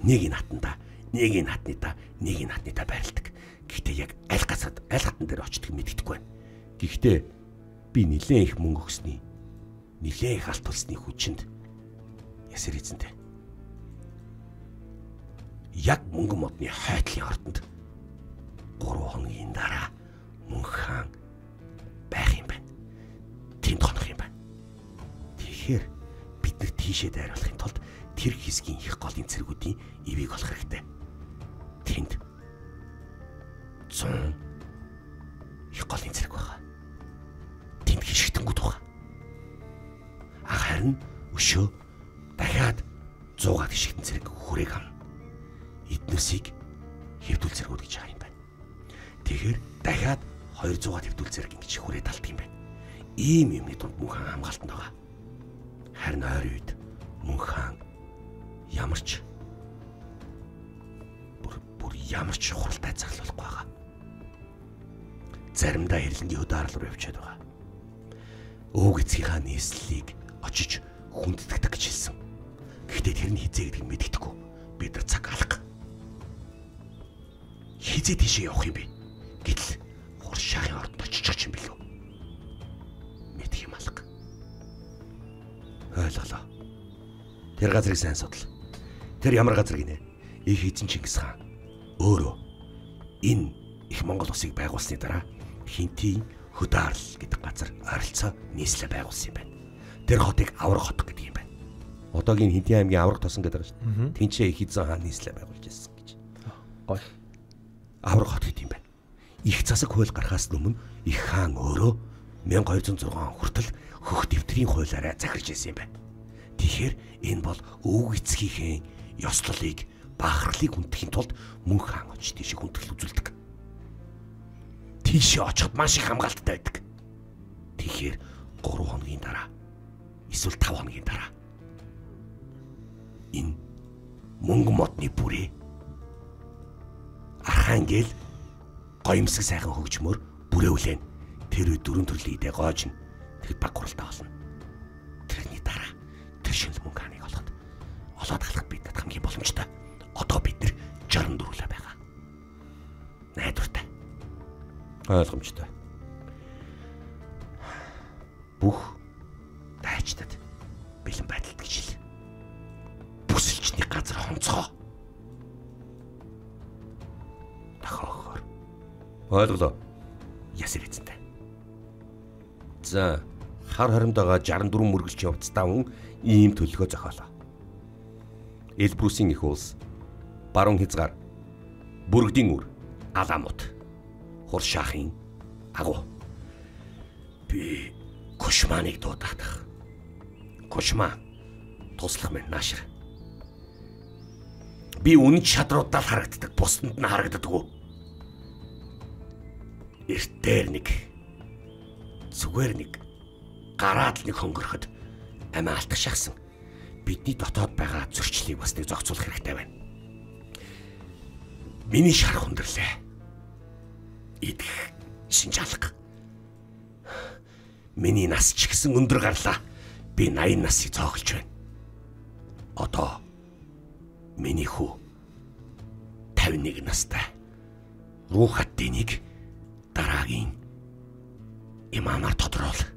Нэг энэ хатантаа, нэг энэ хатныта, нэг энэ хатныта байрладаг. Гэхдээ яг аль газар аль хатан дээр очдөг мэддэхгүй байна. Гэхдээ би нилээн их мөнгө өгсөний, нилээн их алт төлсний хүчинд ясэр эзэнтэй. Яг мөнгөн модны хойтлын ордонд 3 хоногийн дараа мөнх хаан байх юм байна. Тэнд хонох юм байна. Тэгэхээр бид нар тийшээ дайруулахын тулд тэр хэсгийн их голын цэргүүдийн ивийг олох хэрэгтэй. Тэнд 100 их голын цэрэг байгаа. Тэнд хишгтэнгүүд байгаа. Харин өшөө дахиад 100-аад хишгтэн цэрэг хүрээг авна. Эднэрсийг хэвдүүл цэргүүд гэж байгаа юм байна. Тэгэхээр дахиад 200-аад хэвдүүл цэрэг ингэж хүрээ талдаг юм байна. Ийм юмны дунд мөнх хаан хамгаалтанд байгаа. Харин ойрын үед мөнх хаан ямар ч бүр ямар ч хуралтай зарлуулахгүй байгаа. Заримдаа хэрлэнгийн хөдөө арал руу явчаад байгаа. Өвөг эцгийнхаа нийслэлийг очиж хүндэтгэдэг гэж хэлсэн. Гэхдээ тэр нь хизээ гэдгийг мэддэхгүй. Бид нар цаг алга. Хизээ тийшээ явах юм бэ? Гэтэл хуршаахын ордонд очиж юм билүү? Мэдэх юм алга. Ойлголоо. Тэр газрыг сайн судал. Тэр ямар газар гинэ? Их эзэн Чингис хаан өөрөө энэ их Монгол улсыг байгуулсны дараа Хинтийн хөдөө арал гэдэг газар ойролцоо нийслэл байгуулсан юм байна. Тэр хотыг Авраг хот гэдэг юм байна. Одоогийн Хинтийн аймгийн Авраг тосон гэдэг байгаа шүү дээ. Тинчээ их эзэн хаан нийслэл байгуулж ирсэн гэж. Гоё. Авраг хот гэдэг юм байна. Их засаг хууль гарахаас өмнө их хаан өөрөө 1206 он хүртэл хөх дэвтрийн хуулиараа захирч ирсэн юм байна. Тэгэхээр энэ бол өвөг эцгийнхээ ёслолыг баахралыг хүндэтгэхийн тулд мөнх хаан очиж тийшээ хүндэтгэл үзүүлдэг. Тийшээ очиход маш их хамгаалттай байдаг. Тэгэхээр 3 хоногийн дараа эсвэл 5 хоногийн дараа энэ мөнгө модны бүрээ Архангел гоёмсог сайхан хөгжмөр бүрээвлэн. Тэр үед дөрвөн төрлийн идэ гоожно. Тэгэд баг хуралдаа болно. Тэрний дараа тэр шинэ мөнгө хааныг олоход олоод халахад бидэд хамгийн боломжтой. Одоо бид нар 64 лээ байгаа. Найдвартай. Ойлгомжтой. Бүх дайчдад бэлэн байдалд гэж хэл. Бүсэлчний газар хонцгоо. Тохоохоор. Ойлголоо. Ясэр эзэнтэй. За хар хоримдоогоо 64 мөргөлч явцдаа хүн ийм төлөвлөгөө зохиолоо. Элбрусийн их улс, баруун хязгаар, бүрэгдийн үр, Аламут, Хуршаахын агуу. Би Кошманыг дуудаадах. Кошма туслах мэн наашир. Би үнэн шадруудаа л харагддаг, бусдад нь харагддаггүй. Эртээр нэг зүгээр нэг гараад л нэг хөнгөрөхөд амиа алдах шахсан. Бидний дотоод байгаа зөрчлийг бас нэг зохицуулах хэрэгтэй байна. Миний шарх өндөрлөө. Идэх шинж алга. Миний нас ч гэсэн өндөр гарлаа. Би 80 насыг цоохолж байна. Одоо миний хүү 51 настай. Рухаттиныг дараагийн имамаар тодорхойл.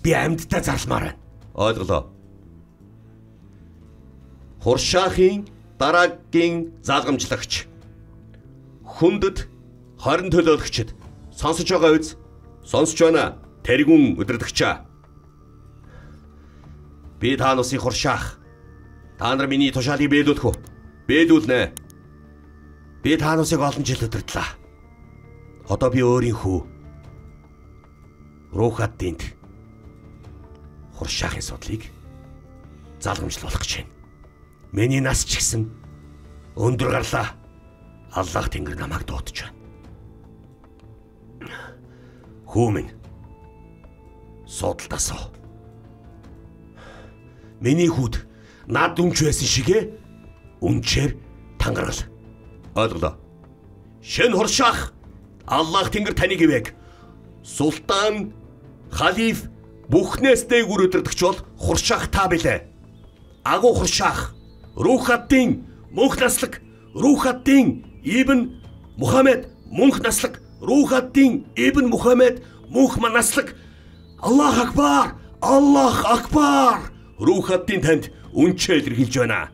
Би амьдтай зарламаар байна. Ойлголоо. Хуршаахын дараагийн залгамжлагч. Хүндэт 20 төлөөлөгчд сонсож байгаа үз? Сонсож байна. Тэргүүн удирдагчаа. Би та нусын хуршаах. Та нар миний тушаалыг биелүүлэх үү? Биелүүлнэ. Би та нусыг олон жил удирдлаа. Одоо би өөрийн хүү Рухаттинд хуршаахын судлыг залгамжлуулах гэж байна. Миний нас ч гэсэн өндөр гарлаа. Аллах Тэнгэр намайг дуудаж байна. Хүү минь суудалд асуу. Миний хүүд над өмч байсан шигэ үнчээр тангаргал. Ойлголоо. Шин хуршаах Аллах Тэнгэр таныг ивэг. Султан, халиф бүхнээс дээгүүр өдөрдөгч бол хуршаах та билээ. Агуу хуршаах Рухаттин мөнх наслаг, Рухаттин ибн Мухаммед мөнх наслаг, Рухаттин ибн Мухаммед мөнх наслаг. Аллах акбар! Аллах акбар! Рухаттин танд үнчээ илэрхийлж байна.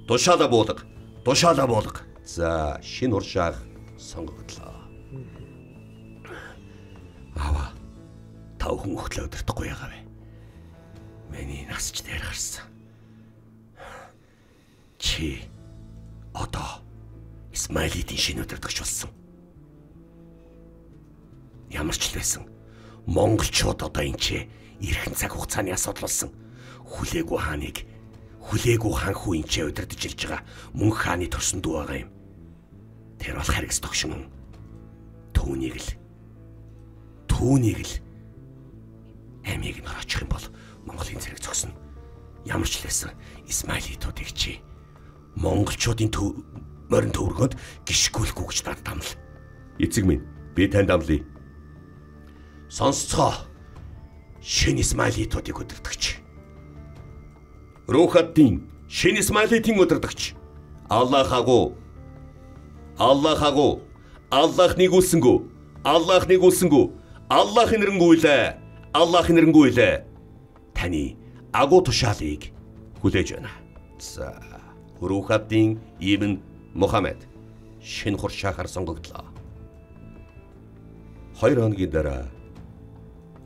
Тушаалаа буулга. Тушаалаа буулга. За, шинэ хуршаах сонгогдлоо. Аваа. Та бүхэн өгтлөө өдөртөхгүй ягаа вэ? Миний нас ч дээр гарсан. Чи одоо Исмаилитийн шинэ удирдагч болсон. Ямар ч л байсан монголчууд одоо энэ ч эрхэн цаг хугацааны асуудал болсон. Хүлээгүй хааныг хүлээгүй хаан хүү энэ ч удирдах илж байгаа мөнх хааны төрсөн дүү байгаа юм. Тэр бол харгас тогшин хүн. Түүнийг л амийг нь ороочих юм бол Монголын зэрэг зогсно. Ямар ч л байсан Исмаилитуудыг чи монголчуудын морин төвөргөнд гიშгүүлэхгүй гэж надад амл. Эцэг минь, би танд амлая. Сонсцгоо. Шинэ Исмаилитуудыг удирдагч. Рухаттин шинэ Исмаилитийн удирдагч. Аллах агуу. Аллах агуу. Аллах нэгүүлсэнгүү. Аллах нэгүүлсэнгүү. Аллах нэрэнгүйлээ. Аллах нэрэнгүйлээ. Таны агуу тушаалыг хүлээж байна. За, Рухаттин ибн Мухаммед шинэ хуршаахаар сонгогдлоо. 2 хоногийн дараа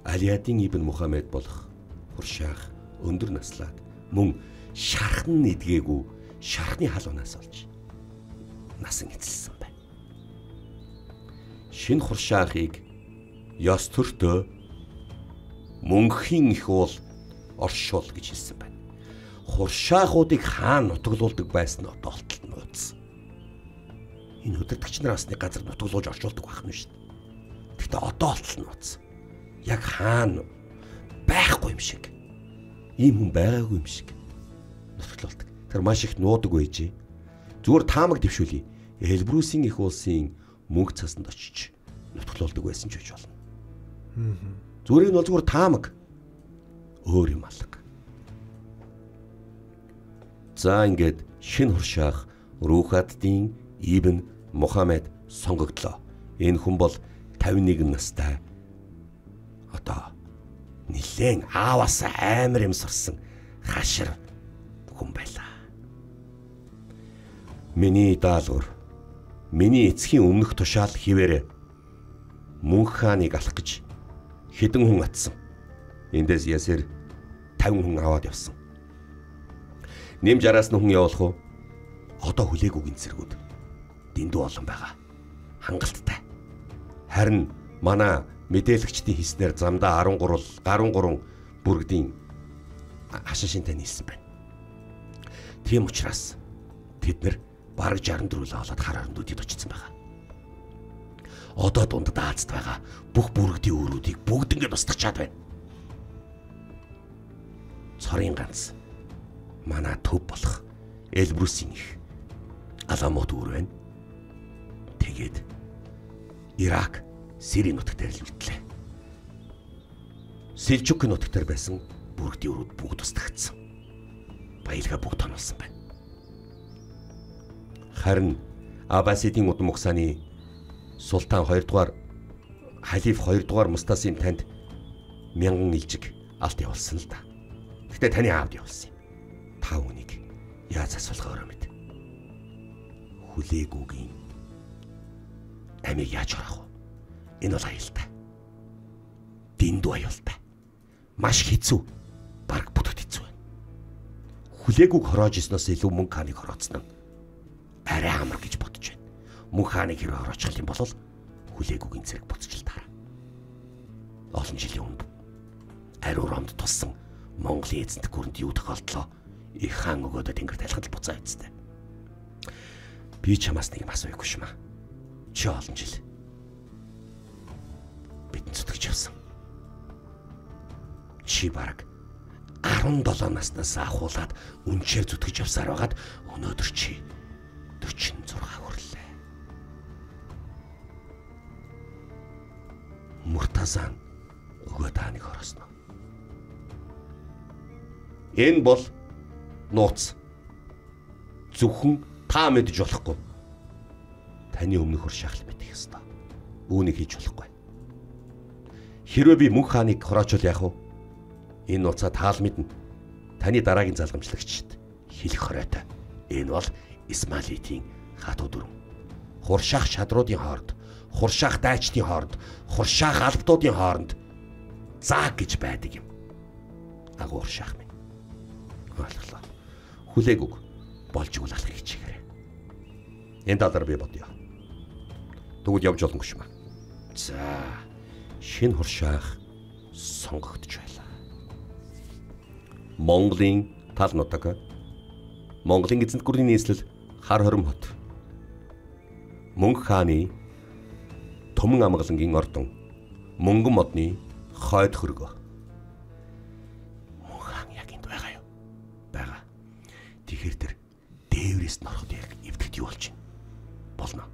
Алиадын ибн Мухаммед болох хуршаах өндөр наслаад мөн шархан эдгээгүй шархны халуунаас олж насан эцэлсэн байна. Шинэ хуршаахыг ёс төртөө мөнхийн их уул оршуул гэж хэлсэн байна. Хуршаахуудыг хаан нутаглуулдаг байсан нь одоо олтол нууц. Энэ удирдагч нар бас нэг газар нутаглуулж оршуулдаг байх нь шүү дээ. Гэхдээ одоо олтол нууц. Яг хаан байхгүй юм шиг. Ийм хүн байгаагүй юм шиг нутаглуулдаг. Тэр маш их нуудаг байжээ. Зүгээр таамаг дэвшүүлье. Элбрусийн их улсын мөнх цасанд очиж нутаглуулдаг байсан ч гэж болно. Зүгээр нь бол зүгээр таамаг. Өөр юм алга. За ингээд шинэ хуршаах Рухаттин ибн Мухаммед сонгогдлоо. Энэ хүн бол 51 настай. Одоо Нилээн ааваас амар юм сурсан хашир хүн байлаа. Миний даалгавар, миний эцгийн өмнөх тушаал хിവэрэ Мөнх хааныг алах гэж хэдэн хүн атсан. Эндээс ясэр 50 хүн аваад явсан. Нэмж араас нь хүн явуулах уу? Одоо хүлээгүйн цэргүүд дэндүү олон байгаа. Хангалттай. Харин манай мэдээлэгчдийн хийснээр замдаа 13 бүргэдийн хашин шинтэй нийлсэн байна. Тийм учраас тэд нэр бараг 64 л олоод хар орондуудад очсон байгаа. Одоо дундад Азад байгаа бүх бүргэдийн өрүүдийг бүгднгээ тусдагчаад байна. Цорын ганц манай төв болох Элбрусийн их Аламут өр байна. Тэгээд Ирак, Сирийн нутаг дээр л үлдлээ. Селжук нутаг дээр байсан бүргэдийн өрүүд бүгд тусдагцсан. Баялгаа бүгд тонолсон байна. Харин Аббасидын удам угсааны султан 2 дугаар халиф 2 дугаар Мустасим танд 1000 илжиг алт явуулсан л да. Гэтэ таны аавд явуулсан юм. Та үүнийг яаж асуулгаа өөрөө мэд. Хүлээгүүгийн амийг яаж хороох вэ? Энэ бол аюултай. Дэндүү аюултай. Маш хэцүү. Бараг бүтэд хэцүү байна. Хүлээгүүг хороож ирснээс илүү мөнгө хааныг хорооцсон нь арай амар гэж бодож байна. Мөнх хааныг хэрвээ хороочих юм бол хүлээгүүгийн цэрэг буцаж л таараа. Олон жилийн өмнө ариу ромд туссан Монголын эзэнт гүрэнд юу тохиолдлоо? Их хаан өгөөдөө тэнгэр талхад л буцаа эцтэй. Би чамаас нэг юм асууягүй шмаа. Чи олон жил бидэнд зүтгэж явсан. Чи бараг 17 наснаас ахуулаад үнчээр зүтгэж явсаар байгаад өнөөдөр чи 46 хүрлээ. Муртазан өгөө тааныг хороосно. Энэ бол нууц. Зөвхөн та мэдж болохгүй. Таны өмнөх хуршаах л мэдэх ёстой. Үүнийг хийж болохгүй. Хэрвээ би мөнх хааныг хороочвол яах вэ? Энэ нууцаа таал мэднэ. Таны дараагийн залгамжлагчд хэлэх хориотой. Энэ бол Исмаилитийн хатуу дүрм. Хуршаах шадруудын хооронд, хуршаах дайчдын хооронд, хуршаах албадуудын хооронд заа гэж байдаг юм. Агуу хуршаах минь. Ойлголоо. Хүлээгүг болж игэл алахыг хичээгээрэй. Энэ талаар би бодъё. Тэгвэл явж олонгүй шмаа. За, шинэ хуршаах сонгогдож байлаа. Монголын тал нутаг, Монголын эзэнт гүрний нийслэл Хар хором хот. Мөнх хааны Түмэн амгалангийн ордон, Мөнгөн модны хойд хөргөө. Мөнх хаан яг энд байгаа юу? Байгаа. Тэгэхээр тэр дээврээс нь ороход яг эвдэхт юу болж байна? Болно.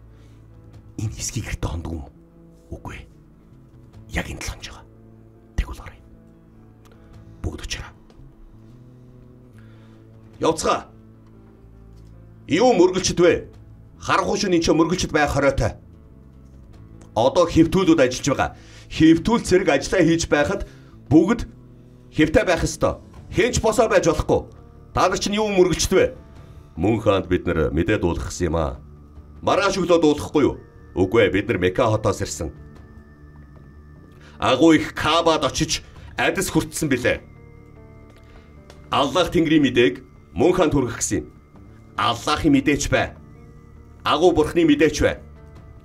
Энэ хэсгийг гэртээ хондог юм уу? Үгүй ээ. Яг энд л хонж байгаа. Тэгвэл оръё. Бүгд очроо. Явцгаа. Юу мөргөлчд вэ? Харахгүй шөнө энэ ч мөргөлчд байх хориотой. Одоо хэвтүүлүүд ажиллаж байгаа. Хэвтүүл цэрэг ажиллаа хийж байхад бүгд хэвтэй байх ёстой. Хэнч босоо байж болохгүй. Та нар чинь юу мөргөлчд вэ? Мөн хаанд бид нар мэдээ дуулах гэсэн юм аа. Маргааш өглөө дуулахгүй юу? Үгүй ээ, бид нар Мека хотоос ирсэн. Агуу их Каабад очиж адис хүртсэн билээ. Аллах Тэнгэрийн мэдээг мөн хаанд хүргэх гэсэн юм. Аллахын мэдээч бай. Агуу бурхны мэдээч бай.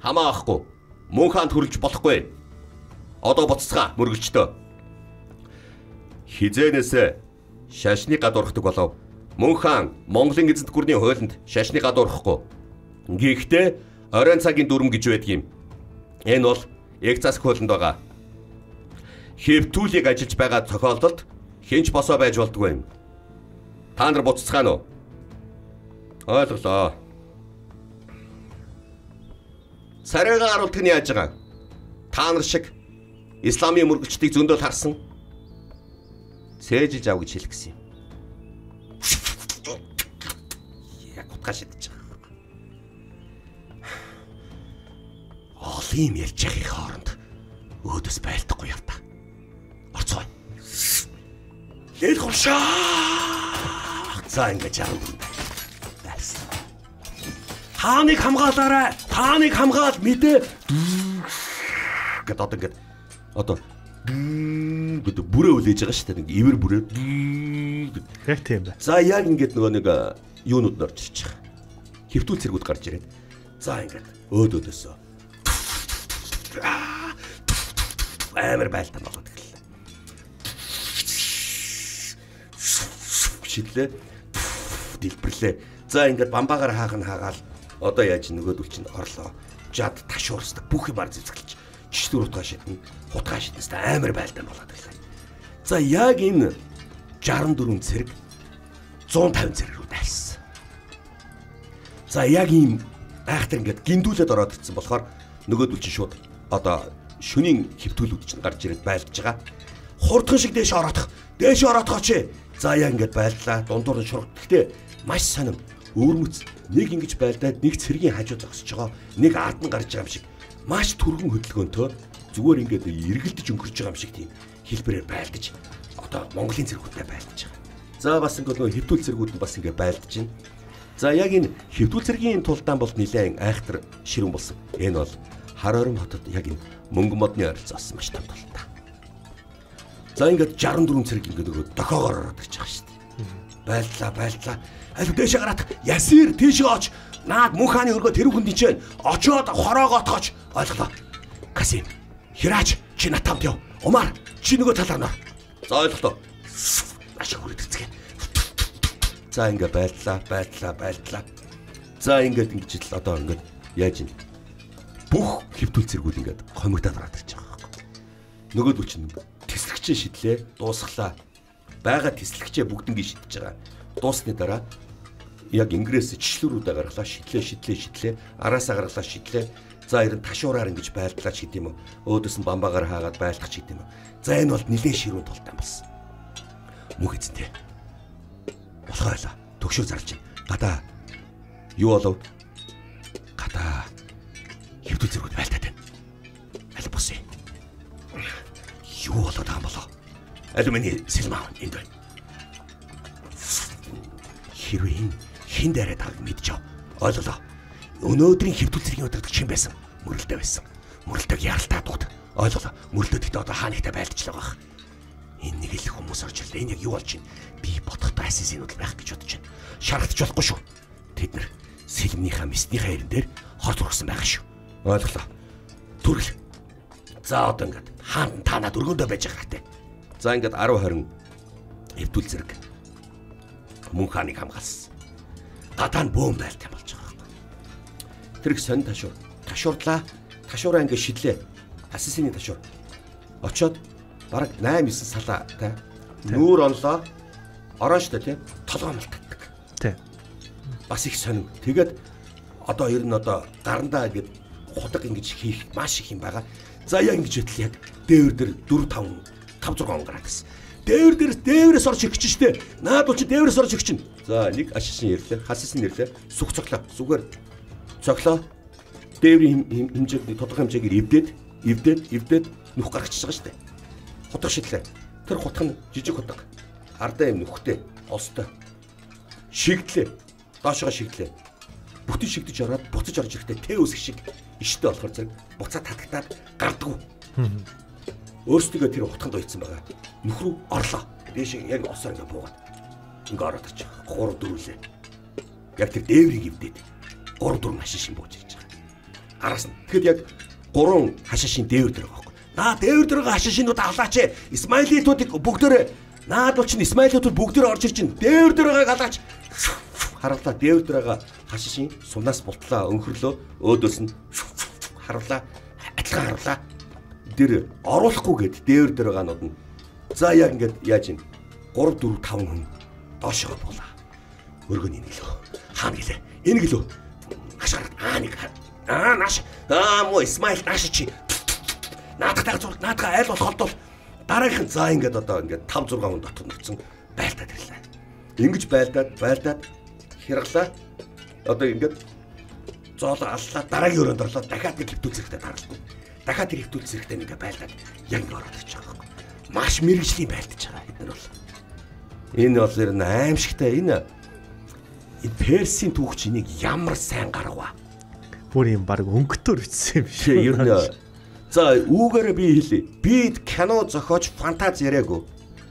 Хамаа ахгүй. Мөн хаанд хүрлж болохгүй. Одоо буцацгаа мөргөлчтөө. Хизээнээс шашны гадуурхдаг болов. Мөн хаан Монголын эзэнт гүрний хуулинд шашны гадуурхахгүй. Гэхдээ оройн цагийн дүрм гэж байдаг юм. Энэ бол яг засаг хуулинд байгаа. Хэвтүүлийг ажиллаж байгаа тохиолдолд хинч босоо байж болдгүй юм. Та нар буцацгаана уу? Ойлголоо. Царайгаа харуулдаг нь яаж байгаа? Та нар шиг исламын мөргөлчдийг зөндөл харсан. Цээжилж ав гэж хэлэх гэсэн юм. Яг утгаа шидэж байгаа. Олон юм ярьж байхын хооронд өөдөөс байлдахгүй явта. Орцгой. Лэл хуршаа. За ингээд 64 байлсан. Хааныг хамгаалаарай. Хааныг хамгаал мэдээ. Гэт одоо ингээд одоо гэдэг бүрээ үлээж байгаа шүү дээ. Нэг ивэр бүрээ. Яг тийм бай. За яг ингээд нөгөө нэг юунууд нь орж ирж байгаа. Хэвтүүл цэргүүд гарч ирээд. За ингээд өөдөөдөөсөө амар байлтан болоод эхэллээ. Шидлээ. Дэлбэрлээ. За ингээд бамбаагаар хаах нь хаагаал одоо яаж нөгөөдөл чинь орлоо. Жад ташуурсдаг бүх юмар зэвсгэлж чичлүүр утгаа шиднэ, хутгаа шиднэс амар байлдаан болоод ирлээ. За яг энэ 64 цэрэг 150 цэрэг рүү дайрсан. За яг ийм айхтар ингээд гиндүүлээд ороод ирсэн болохоор нөгөөдөл чинь шууд одоо шөнийн хэвтүүлүүд чинь гарч ирээд байлдаж байгаа. Хурдхан шиг дээш ороодох, дээш ороодохооч. За яг ингээд байлдлаа, дундуур нь шург. Гэхдээ маш сонирм өвөрмөц нэг ингэж байлдаад нэг цэргийн хажуу зогсож байгаа, нэг ард нь гарч байгаа юм шиг маш түргэн хөдөлгөөнтэй зүгээр ингээд эргэлдэж өнгөрч байгаа юм шиг тийм хэлбэрээр байлдаж одоо Монголын цэргүүдтэй байлдаж байгаа. За бас ингээд нөгөө хэвтүүл цэргүүд нь бас ингээд байлдаж байна. За яг энэ хэвтүүл цэргийн тулдаан бол нэлээд айхтар ширүүн болсон. Энэ бол Хар Орим хотод яг энэ мөнгө модны ойролцоос маш том тулдаан. За ингээд 64 цэрэг ингээд нөгөө дохоогоор ороод ирж байгаа шүү дээ. Байлдлаа, байлдлаа. Аль дээшээ гараад ясир тийшээ оч. Наад мөн хааны өргөө тэр хүн дичээн очоод хороогоотгооч ойлголоо. Касим. Хираач чи натамд яв. Умар чи нөгөө талаар нор. За ойлголоо. Ашиг хүрээд ирцгээ. За ингээ байлдлаа, байлдлаа, байлдлаа. За ингээд ингэж л одоо ингээд яаж юм. Бүх хэвтүүл цэргүүд ингээд хомигдаад ороод ирж байгаа байхгүй. Нөгөөдөл чинь тэслэгчээ шидлээ, дуусглаа. Бага тэслэгчээ бүгднийг шидэж байгаа. Дуусны дараа яг ингрээс чишлүүрүүдээ гаргалаа, шидлээ, шидлээ, шидлээ, араасаа гаргалаа, шидлээ. За ер нь ташуураар ингэж байлдлаа ч гэдэм юм уу. Өөдөөс нь бамбаагаар хаагаад байлдах ч гэдэм юм уу. За энэ бол нэлээд ширүүн тулдаан болсон. Мөнх эзэнтэй. Болохоо байлаа. Төгшөө зарлж байна. Гадаа юу болов? Гадаа хэвтүүл зэргүүд байлтаад байна. Аль босъё. Юу болоод байгаа юм болоо? Аль миний сэлмаа энд байна. Хэрвээ энэ хин дайраад байгааг мэдж ав. Ойлголоо. Өнөөдрийн хэвтүүл цэргийн удирдагч хэн байсан? Мөрөлдөө байсан. Мөрөлдөг яралтаа дууд. Ойлголоо. Мөрөлдөө гэхдээ одоо хаа нэгтэй байлдаж л байгаа. Энэ нэг л хүмүүс орж ирлээ. Энэ яг юу болж байна? Би бодохдоо ассасинууд байх гэж бодож байна. Шарагдчих болохгүй шүү. Тэд нар сэлмнийхаа мэснийхаа хэрэн дээр хор зургсан байгаа шүү. Ойлголоо. Түргэл. За одоо ингээд хаант та над өргөндөө байж байгаа хэрэгтэй. За ингээд 10 20 хэвтүүл зэрэг мөн хааныг хамгаалсан. Гадаа нь бөөн байлт юм болж байгаа байхгүй. Тэр их сонь ташуур. Ташуурлаа. Ташуураа ингээд шидлээ. Ассасины ташуур. Очоод бараг 8 9 салаа та нүүр онлоо. Орон штэ тий. Толгой малтагддаг. Тий. Бас их сонин. Тэгээд одоо ер нь одоо гарандаа ингээд худаг ингэж хийх маш их юм байгаа. За яг ингэж хөтөл яг дээвэр дээр 4 5 5 6 он гараад ирсэн. Дээвэр дээр дээврээс орж ирэх чинь штэ. Наад бол чи дээврээс орж ирэх чинь. За нэг ашишин ирлээ, хасисын ирлээ. Сүх цоглоо. Зүгээр цоглоо. Дээврийн хэмжээг тодорхой хэмжээгээр эвдээд, эвдээд, эвдээд нүх гаргачихж байгаа штэ. Хутга шидлээ. Тэр хутга нь жижиг хутга. Ардаа юм нүхтэй, олстой. Шигдлээ. Доошогоо шигдлээ. Бүтэн шигдэж ороод буцаж орж ирэхдээ тэ үсэх шиг иштэй болохоор зэрэг буцаа татагтаад гардггүй. Өөрсдөө тэр хутганд уйдсан байгаа. Нүх рүү орлоо. Дээш яг осоор ингээ буугаад ингээ ороод ирж байгаа. 3 4 лээ. Яг тэр дээврийг эвдээд 3 4 хашин бууж ирж байгаа. Араас нь. Тэгэхэд яг 3 хашин дээвэр дээр байгаа байхгүй. Наа дээвэр дээр байгаа хашинууд авлаач. Исмаилитуудыг бүгдээрээ наад бол чинь Исмаилитууд бүгдээрээ орж ирж чинь дээвэр дээр байгааг алаач. Харгалаа дээвэр дээр байгаа хашин сумнаас бултлаа өнхөрлөө өөдөөс нь харвлаа адилхан харвлаа. Тэр оруулахгүй гэд дээвэр дээр байгаанууд нь за яг ингээд яаж юм 3 4 5 хүн доошоо буулаа. Өргөн энэ гэлөө. Хаана гэлээ. Энэ гэлөө. Хаш гараад аа нэг аа нааш аа мó Исмаил нааш чи наадах зур наадах айл болох холдвол дараагийнх нь за ингээд одоо ингээд 5 6 хүн дотор нөцсөн байлдаад ирлээ. Ингэж байлдаад байлдаад хэрглаа. Одоо ингээд зоолоо аллаа дараагийн өрөөнд орлоо дахиад нэг хэвтүүл зэрэгтэй даралтна. Дахиад тэр хэвтүүл зэрэгтэй нэг байлдаад яг ингэ ороод ирж байгаа байхгүй. Маш мэрэгжлийн байлдаж байгаа бид нар бол. Энэ бол ер нь аимшигтай. Энэ Персийн түүхч энийг ямар сайн гаргаваа. Бүр юм баг өнгөтөр бичсэн юм шиг. Ер нь за үүгээрээ би хэлье. Би кино зохиож фантаз яриаггүй.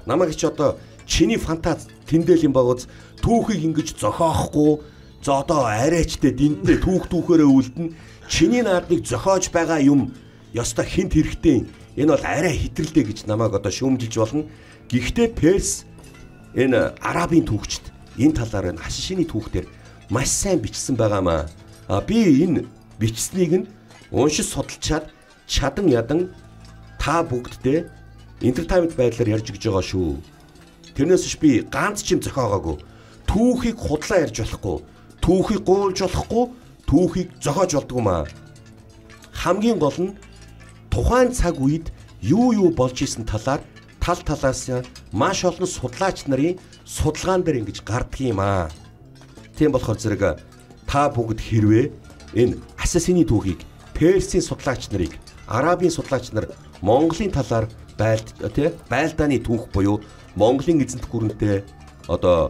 Намайг чи одоо чиний фантаз тэндэл юм багуз түүхийг ингэж зохиохгүй. За одоо арайчтай дэнтэй түүх түүхээрээ үлдэн. Чиний наадныг зохиож байгаа юм ёстой хинт хэрэгтэй. Энэ бол арай хитрэлтэй гэж намайг одоо шүүмжилж болно. Гэхдээ Перс энэ арабын түүхчд энэ талаар энэ хашишины түүхтэр маш сайн бичсэн байгаамаа. А би энэ бичснийг нь уншиж судалчаад чадан ядан та бүгддээ entertainment байдлаар ярьж өгч байгаа шүү. Тэрнээс биш би ганц ч юм зохиогоогүй. Түүхийг худлаа ярьж болохгүй. Түүхийг гуйлж болохгүй. Түүхийг зохиож болдгоо маа. Хамгийн гол нь тухайн цаг үед юу болж исэн талаар тал талаас маш олон судлаач нарын судалгаан дээр ингэж гардаг юм аа. Тийм болохоор зэрэг та бүгд хэрвээ энэ Ассасины түүхийг Персийн судлаач нарыг, Арабын судлаач нар Монголын талаар байлдааны түүх буюу Монголын эзэнт гүрэнтэй одоо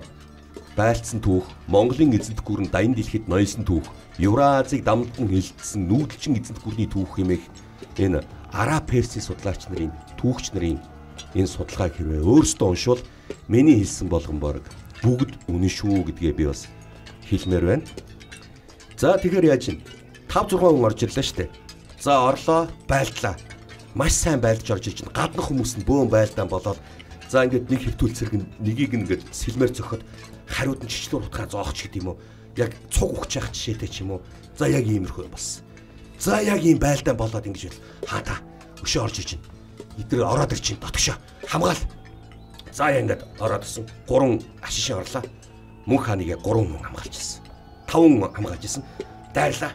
байлдсан түүх, Монголын эзэнт гүрэн даян дэлхийд ноёлсон түүх, Евразийг дамлан хилдсэн нүүдэлчин эзэнт гүрний түүх хэмээх энэ Араб Персийн судлаач нарын түүхч нарын энэ судалгааг хэрвээ өөрсдөө уншвал миний хэлсэн болгон борог бүгд үнэн шүү гэдгээ би бас хэлмээр байна. За тэгэхээр яаж юм? 5 6 хүн орж ирлээ шүү дээ. За орлоо, байлдлаа. Маш сайн байлдаж орж ирж байна. Гаднах хүмүүс нь бөөн байлдаан болоод за ингээд нэг хэвтүүл цэрэг нэгийг ингээд сэлмээр зөхөд хариуд нь чичлүүр утгаа зоох ч гэдэг юм уу. Яг цуг өгч явах жишээтэй ч юм уу. За яг иймэрхүү болсон. За яг ийм байлдаан болоод ингэж бэл. Хаа та өшөө орж ирж байна. Эдгээр ороод ирж байна. Дотгошоо хамгаал. За яг ингээд ороод ирсэн. 3 ашишин орлоо. Мөнх хааныг 3 хүн хамгаалчихсан. 5 хүн хамгаалж исэн. Дайрлаа.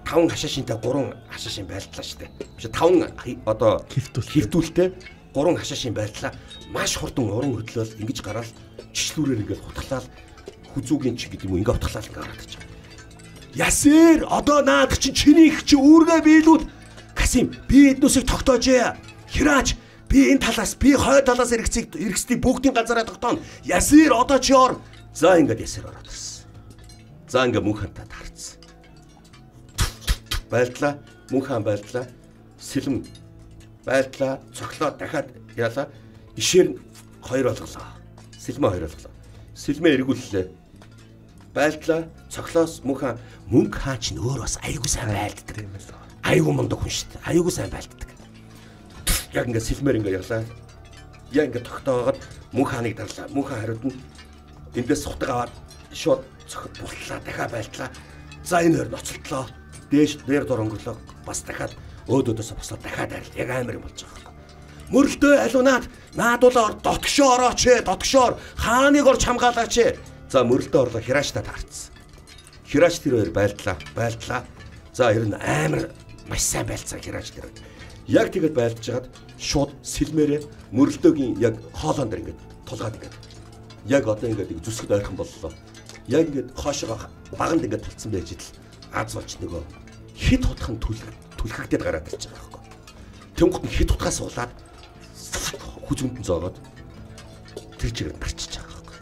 5 хашаашинтай 3 хашаашин байлдлаа шүү дээ. Биш 5 одоо хөвтүүлтэй 3 хашаашин байлдлаа. Маш хурдан уран хөдлөөл ингэж гараал чичлүүрээр ингээд хутглаал хүзүүгийн чи гэдэг юм уу ингээд хутглаал ингээд гараад ич. Ясэр одоо наадах чинь чиний их чи үүргээ биелүүд Касим би эднүсийг тогтоожээ. Хираач би энэ талаас би хой талаас эргэцгийг бүгдийн газараа тогтооно. Ясэр одоо чи ор. За ингээд Ясэр ороод ирсэн. За ингээд мөнх хантай таарцсан. Байлдлаа, мөнх хаан байлдлаа. Сэлэм байлдлаа, цоглоо дахиад яалаа. Ишээр хоёр болголоо. Сэлмээ хоёр болголоо. Сэлмээ эргүүллээ. Байлдлаа, цоглоос мөнх хаан ч өөр бас аягүй сайн байлддаг. Аягүй мундаг хүн шүү дээ. Аягүй сайн байлддаг. Яг ингээд сэлмээр ингээд ялаа. Яг ингээд тогтоогоод мөнх хааныг дарлаа. Мөнх хаан хариуд нь эндээс сутаг аваад шууд цохид бултлаа, дахиад байлдлаа. За энэ хоёр ноцолтлоо. Дээш дээр дор өнгөрлөө. Бас дахиад өөдөөдөөс бослоо дахиад арил. Яг амар юм болж байгаа юм. Мөрлдөө алуу наадуулаа ор дотгошоо орооч ээ, дотгошоо ор. Хааныг орж хамгаалаач ээ. За мөрлдөө орлоо Хирааштай таарцсан. Хирааш тэр хоёр байлдлаа. За ер нь амар маш сайн байлцсан Хирааш тэр хоёр. Яг тэгэд байлдаж хагаад шууд сэлмээрээ мөрлдөөгийн яг хоолоон дээр ингээд тулгаад ингээд яг одоо ингээд зүсгэд ойрхон боллоо. Яг ингээд хоошоо баганд ингээд тулцсан байж идэл аз болж нөгөө хит хутхан түлхэгдээд гараад ирж байгаа байхгүй. Тэнгут нь хит хутгаас суулаад хүзүндэн зоогоод тэр чигээр тарчиж байгаа байхгүй.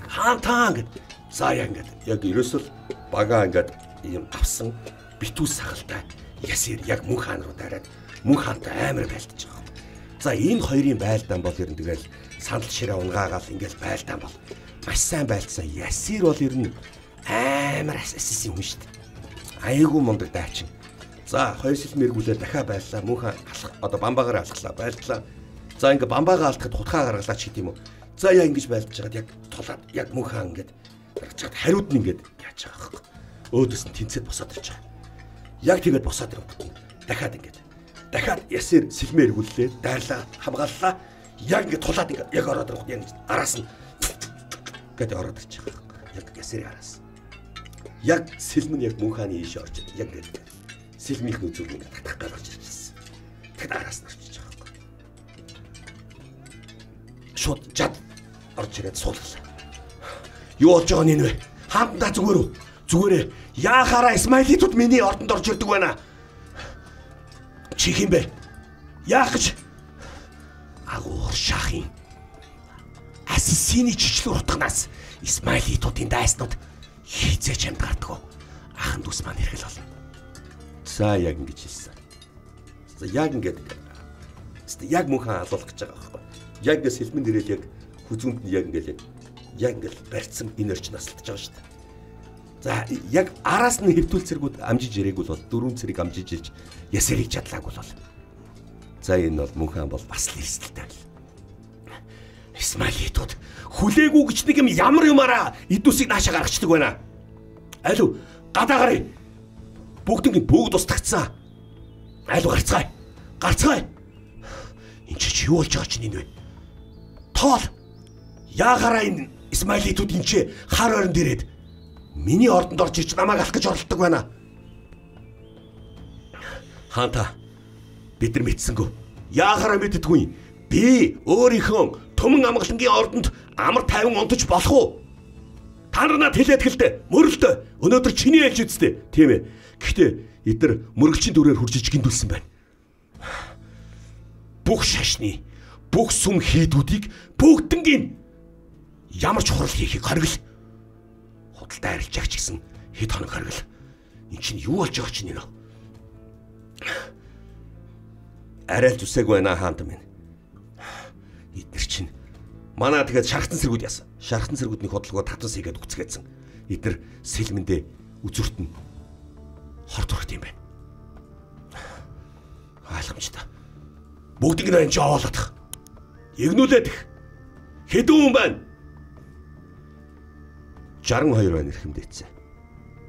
Хаан таан гэд за яг ингээд яг ерөөсөл бага ингээд юм авсан битүү сахалтай Ясэр яг мөнх хаан руу дайраад мөнх хаантай амар байлдаж байгаа. За энэ хоёрын байлдаан бол ер нь тэгэл сандал ширээ унгаагаал ингээл байлдаан бол маш сайн байлдсан. Ясэр бол ер нь амар асассын хүн шүү дээ. Аягүй мундаг дайчин. За хоёр сэлм эргүүлээ дахиад байллаа. Мөнх одоо бамбаагаар алхлаа, байлдлаа. За ингээ бамбаагаа алдахад хутгаа гаргалаа ч гэдэм юм уу. За яа ингэж байлдаж хагаад яг тулаад яг мөнх хаан ингээд гарч чад хариуд нь ингээд яаж байгаа байхгүй. Өөдөөс нь тэнцээд босоод ирж байгаа. Яг тэгээд босоод ирэнгүүт нь дахиад ингээд дахиад Ясэр сэлмээ эргүүллээ, дайрлаа, хамгааллаа. Яг ингээд тулаад ингээд яг ороод ирэнгүүт яг араас нь гэдэг ороод ирж байгаа байхгүй. Яг Ясэрийн араас. Яг сэлмэн яг мөнх хааны ийш орж яг ингээд сэлмийнх нь үзүүр ингээд татах гал орж ирж байсан. Тэгэхэд араас нь орчиж байгаа байхгүй. Шууд жад орж ирээд суулгалаа. Юу болж байгаа нь энэ вэ? Хаантаа зүгээр үү? Зүгээрээ яахаараа Исмаилитууд миний ордонд орж ирдэг байна. Чи хин бэ? Яах гэж? Агуур шахын. Асасины чичлүүр утганаас Исмаилитуудын дайснууд хизээч амьд гардаггүй. Ахан дүүс маань эргэл болно. За яг ингэж хэлсэн. За яг ингэж яг мөнхөн алуулах гэж байгаа байхгүй. Яг ингэ сэлмэн дээрэл яг хүзүүнд нь яг ингээл яг ингээл барьцсан энэ орчин асалтж байгаа шүү дээ. За яг араас нь хэвтүүл цэргүүд амжиж ирээгүй бол дөрвөн цэрэг амжиж ирж ясэрийг чадлаагүй бол. За энэ бол мөнхөн бол бас л эрсдэлтэй байл. Исмаилитууд хүлээгүй гэж нэг юм ямар юмараа эдүсийг наашаа гаргацдаг байна. Алив гадаа гарыг. Бүгднийг бүгд устгацсан. Алив гарцгаая. Гарцгаая. Энд чи юу болж байгаа чинь энэ вэ? Тоол. Яагаараа энэ Исмаилитууд энэ чи хар ойрон дээрээд миний ордонд орж ирж намайг алах гэж оролддог байна. Хаанта бид нар мэдсэнгүү. Яагаараа мэддэггүй. Би өөрийнхөө төмөн амгалангийн ордонд амар тайван унтаж болох уу? Та нар надад хэлээд хэлдэ. Мөрөлдөө. Өнөөдөр чиний ээлж үсттэй. Тийм ээ. Гэхдээ эдгээр мөргөлчийн дүрээр хурж иж гиндүүлсэн байна. Бүх шашны, бүх сүм хийдүүдийг бүгднгийн ямар ч хурал хийхийг хоригл. Худалдаа арилжаагч гэсэн хэд хоног хоригл. Энд чинь юу болж байгаа чинь нэ? Арай л зүсээгүй байна хаант минь. Эднэр чинь манай тэгээд шархтан сэргүүд яасан. Шархтан сэргүүдний хөдөлгөө татвас хийгээд үгцгээсэн. Эднэр сэлмэндээ үзүрт нь хор төрхт юм байна. Ойлгомжтой. Бүгдийг нь энэ чи овоолох. Эгнүүлээд их. Хэдэн хүн байна? 62 байна эрхэмдээцээ.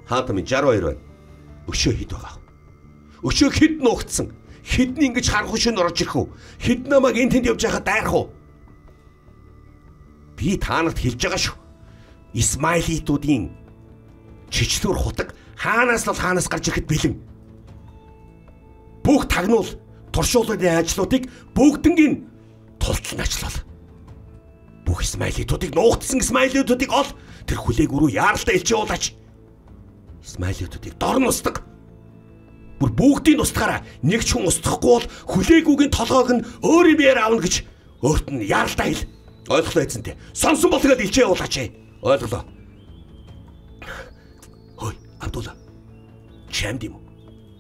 Хаант минь 62 байна. Өшөө хэд байгаа? Өшөө хэд нуугдсан? Хэдний ингэж харах хөшөөнд орж ирэх үү? Хэд намайг энэ тэнд явж байхад дайрах уу? Би та нарт хэлж байгаа шүү. Исмаилитуудын чичлүүр хутаг хаанаас л хаанаас гарч ирэхэд бэлэн. Бүх тагнуул туршуулгын ажлуудыг бүгднгийн тултал нь ажиллуул. Бүх Исмаилитуудыг нуугдсан Исмаилитуудыг ол тэр хүлээг өрөө яаралтай элчээ уулаач. Исмаилитуудыг дор нь устдаг. Бүр бүгдийг устгаараа нэг ч хүн устгахгүй бол хүлээгүүгийн толгойг нь өөрийн биеэр авна гэж өөрт нь яаралтай хэл. Ойлголоо эзэнтэй. Сонсон бол тэгээд элчээ явуулаач. Ойлголоо. Хөөе, Абдулла. Чи амьд юм уу?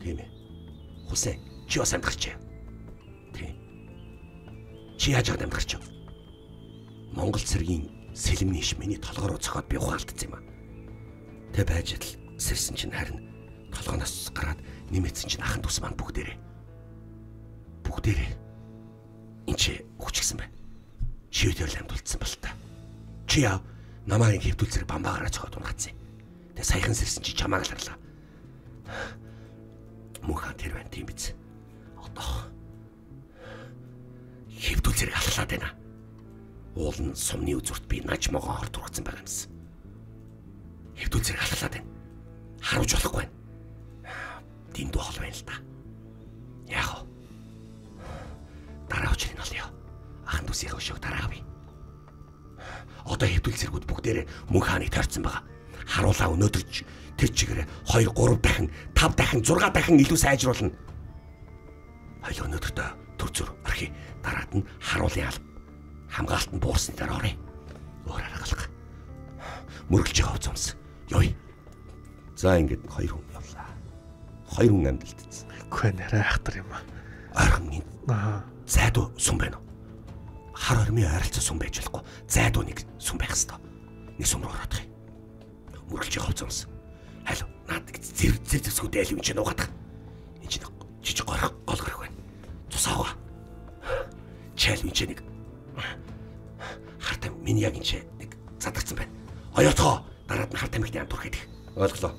Тийм ээ. Хусей, чи бас амьд гарч. Тийм. Чи яаж амьд гарч? Монгол цэргийн сэлмний иш миний толгой руу цохоод би ухаалтсан юм аа. Тэ байж адил сэрсэн чинь харин толгооноос гараад нэмээдсэн чинь ахан дүүс маань бүгдээрээ. Бүгдээрээ. Энд чи хүчгсэн байна. Чи өдөр л амьд үлдсэн бол та. Чи яав намайг хэвдүүл зэрэг бамбаагаараа цохоод унгаацсан. Тэ саяхан сэрсэн чи чамааг л харлаа. Мөнх тэр байна тийм биз. Одоо хэвдүүл зэрэг алхлаад байна. Уул нь сумны үзүрт би наж могоо хор тургацсан байгаа юмсан. Хэвдүүл зэрэг алхлаад байна. Харуулж болохгүй байна. Дэндүү хол байна л да. Яах вэ? Дараа учрыг нь олъё. Ахан дүүсийнхээ өшөөг дараа авъя. Одоо хэвдүүл зэргүүд бүгдээрээ мөнх хааныг тойрцсон байгаа. Харуулаа өнөөдөр тэр чигээр 2 3 дахин 5 дахин 6 дахин илүү сайжруулна. Хоёул өнөөдөртөө төр зүр архи дараад нь харуулын алба хамгаалт нь буурсны дараа оръё. Өөр арга алга. Мөргөлж байгаа хувцас. Явъя. За ингээд хоёр хүн явлаа. Хоёр хүн амьд үлдсэн. Үгүй нэрээ ахтар юм аа. Ойрхон энэ. Зайдуу сүм байна уу? Хар ормын ойролцоо сүм байж болохгүй. Зайдуу нэг сүм байх хэвээр. Нэг сүм рүү ороод юм. Мөргөлж байгаа хувцас. Халь наад зэр зэр зэвсгүүд айл юм чи нуугаадах. Энд чи жижиг горох гол горох байна. Цусаага. Чайл энэ чи нэг хар тамхи миний яг энэ чи нэг задарсан байна. Оёотхоо дараад нь хар тамхины амт түрхэд их. Ойлголоо.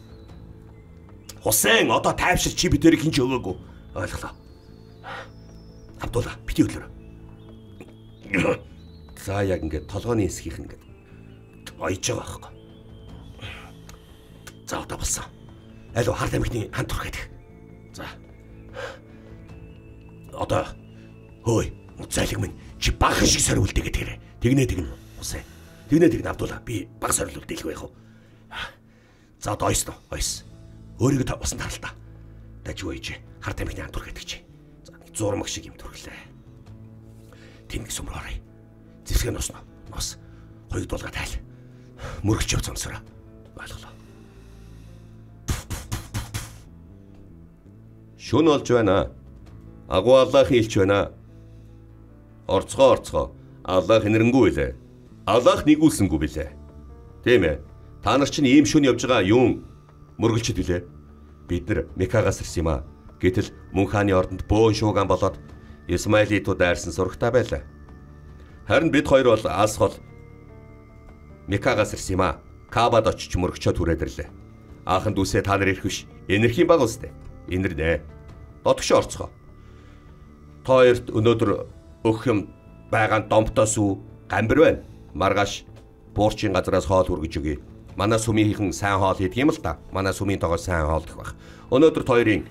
Хусен одоо тайвшир чи бид тэрийг хинч өгөөгүй. Ойлголоо. Абдулла бити өглөөрөө. За яг ингээд толгойн эсхийнх ингээд оёж байгаа байхгүй. За одоо болсон. Аль хар тамхины хамт түрхэд их. За. Одоо хөөе зайлэг минь чи багхан шиг сорь үлдээгээд тэрэ. Тэгнэ тэгнэ Хусен. Тэгнэ тэгнэ Абдулла би баг сорь үлдээлгүй яах вэ? За одоо ойсно ойс. Өөрийгөө усан тарал та. Дажгүй ээж хар тамхины амт түрхэд гэж. За нэг зурмаг шиг юм түрхлээ. Тэнэг сүм рүү оръё. Зэвсэг нь усно. Нус. Хоёрдуулга тайл. Мөргөлч яв зомсороо. Ойлголоо. Шүн болж байна. Агуу Аллахын илч байна. Орцгоо орцгоо. Аллах инэрэнгүй билээ. Аллах нэгүүлсэнгүй билээ. Тийм ээ. Та нар чинь ийм шүн явж байгаа юун мөргөлчд билээ. Бид нар Мекагаас ирсэн юм аа. Гэтэл мөн хааны ордонд бөөн шууган болоод Исмаилитууд дайрсан сурагтай байлаа. Харин бид хоёр бол алс хол Мекагаас ирсэн юм аа. Кабад очиж мөргөчөө түрээд ирлээ. Аахан дүүсээ та нар ирэх биш. Энэрхийн баг үстэй. Энэрнэ. Дотгошоо орцгоо. Та хоёрт өнөөдөр өгөх юм байгаа домтоо сүү гамбир байна. Маргааш буурчийн газараас хоол хүргэж өгье. Манай сүмийнхэн сайн хоол хийдэг юм л да. Манай сүмийн тоогоо сайн хоолдох байх. Өнөөдөр та хоёрын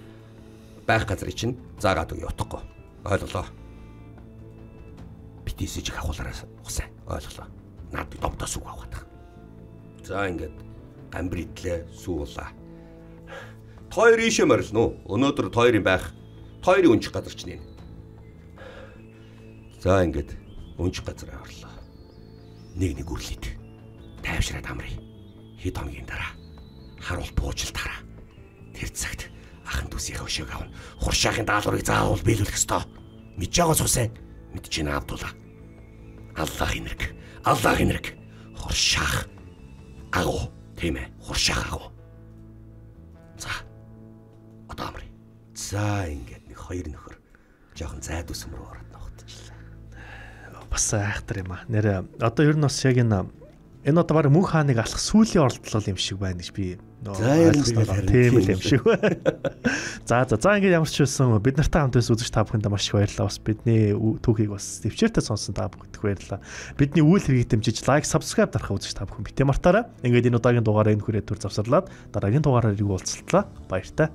байх газрыг чинь заагаад өгье утгагүй. Ойлголоо. Битээсэж их ахуулаараа ухсан. Ойлголоо. Наад домтоо сүг авах. За ингээд гамбир идлээ сүү уулаа. Та хоёр ийшээ морилно уу? Өнөөдөр та хоёрын байх, та хоёрын өнчих газар чинь энэ. За ингээд өнчих газар орлоо. Нэг нэг үрлээд тайвшраад амрыг. Хэд хоногийн дараа харуул буужил дараа. Тэр цагт ахын дүүсийнхээ өшөөг авна. Хуршаахын даалгаврыг заавал биелүүлэх ёстой. Мэдж байгаа сусай. Мэдж байна Абдулла. Аллах инэрэг. Аллах инэрэг. Хуршаах агуу. Тийм ээ. Хуршаах агуу. За. Одоо амрыг. За ингээд нэг хоёр нөхөр жоохон зайд үсэм рүү ороод ногтчихлаа. Бас айхтар юм аа. Нэр одоо ер нь бас яг энэ одоо баг мөнх хааныг алах сүүлийн оролдлого юм шиг байна гэж би ойлгосноо тийм л юм шиг байна. За за за ингээд ямар ч байсан бид нартай хамт байсан үзэгч та бүхэндээ маш их баярлалаа. Бас бидний түүхийг бас төвчээртэй сонсон та бүхэнд баярлалаа. Бидний үйл хэргийг дэмжиж лайк, subscribe дарах үзэгч та бүхэн битээ мартаарай. Ингээд энэ удаагийн дугаараа энэ хүрээ төр завсарлаад дараагийн дугаараар иргэн уулзлаа. Баяртай.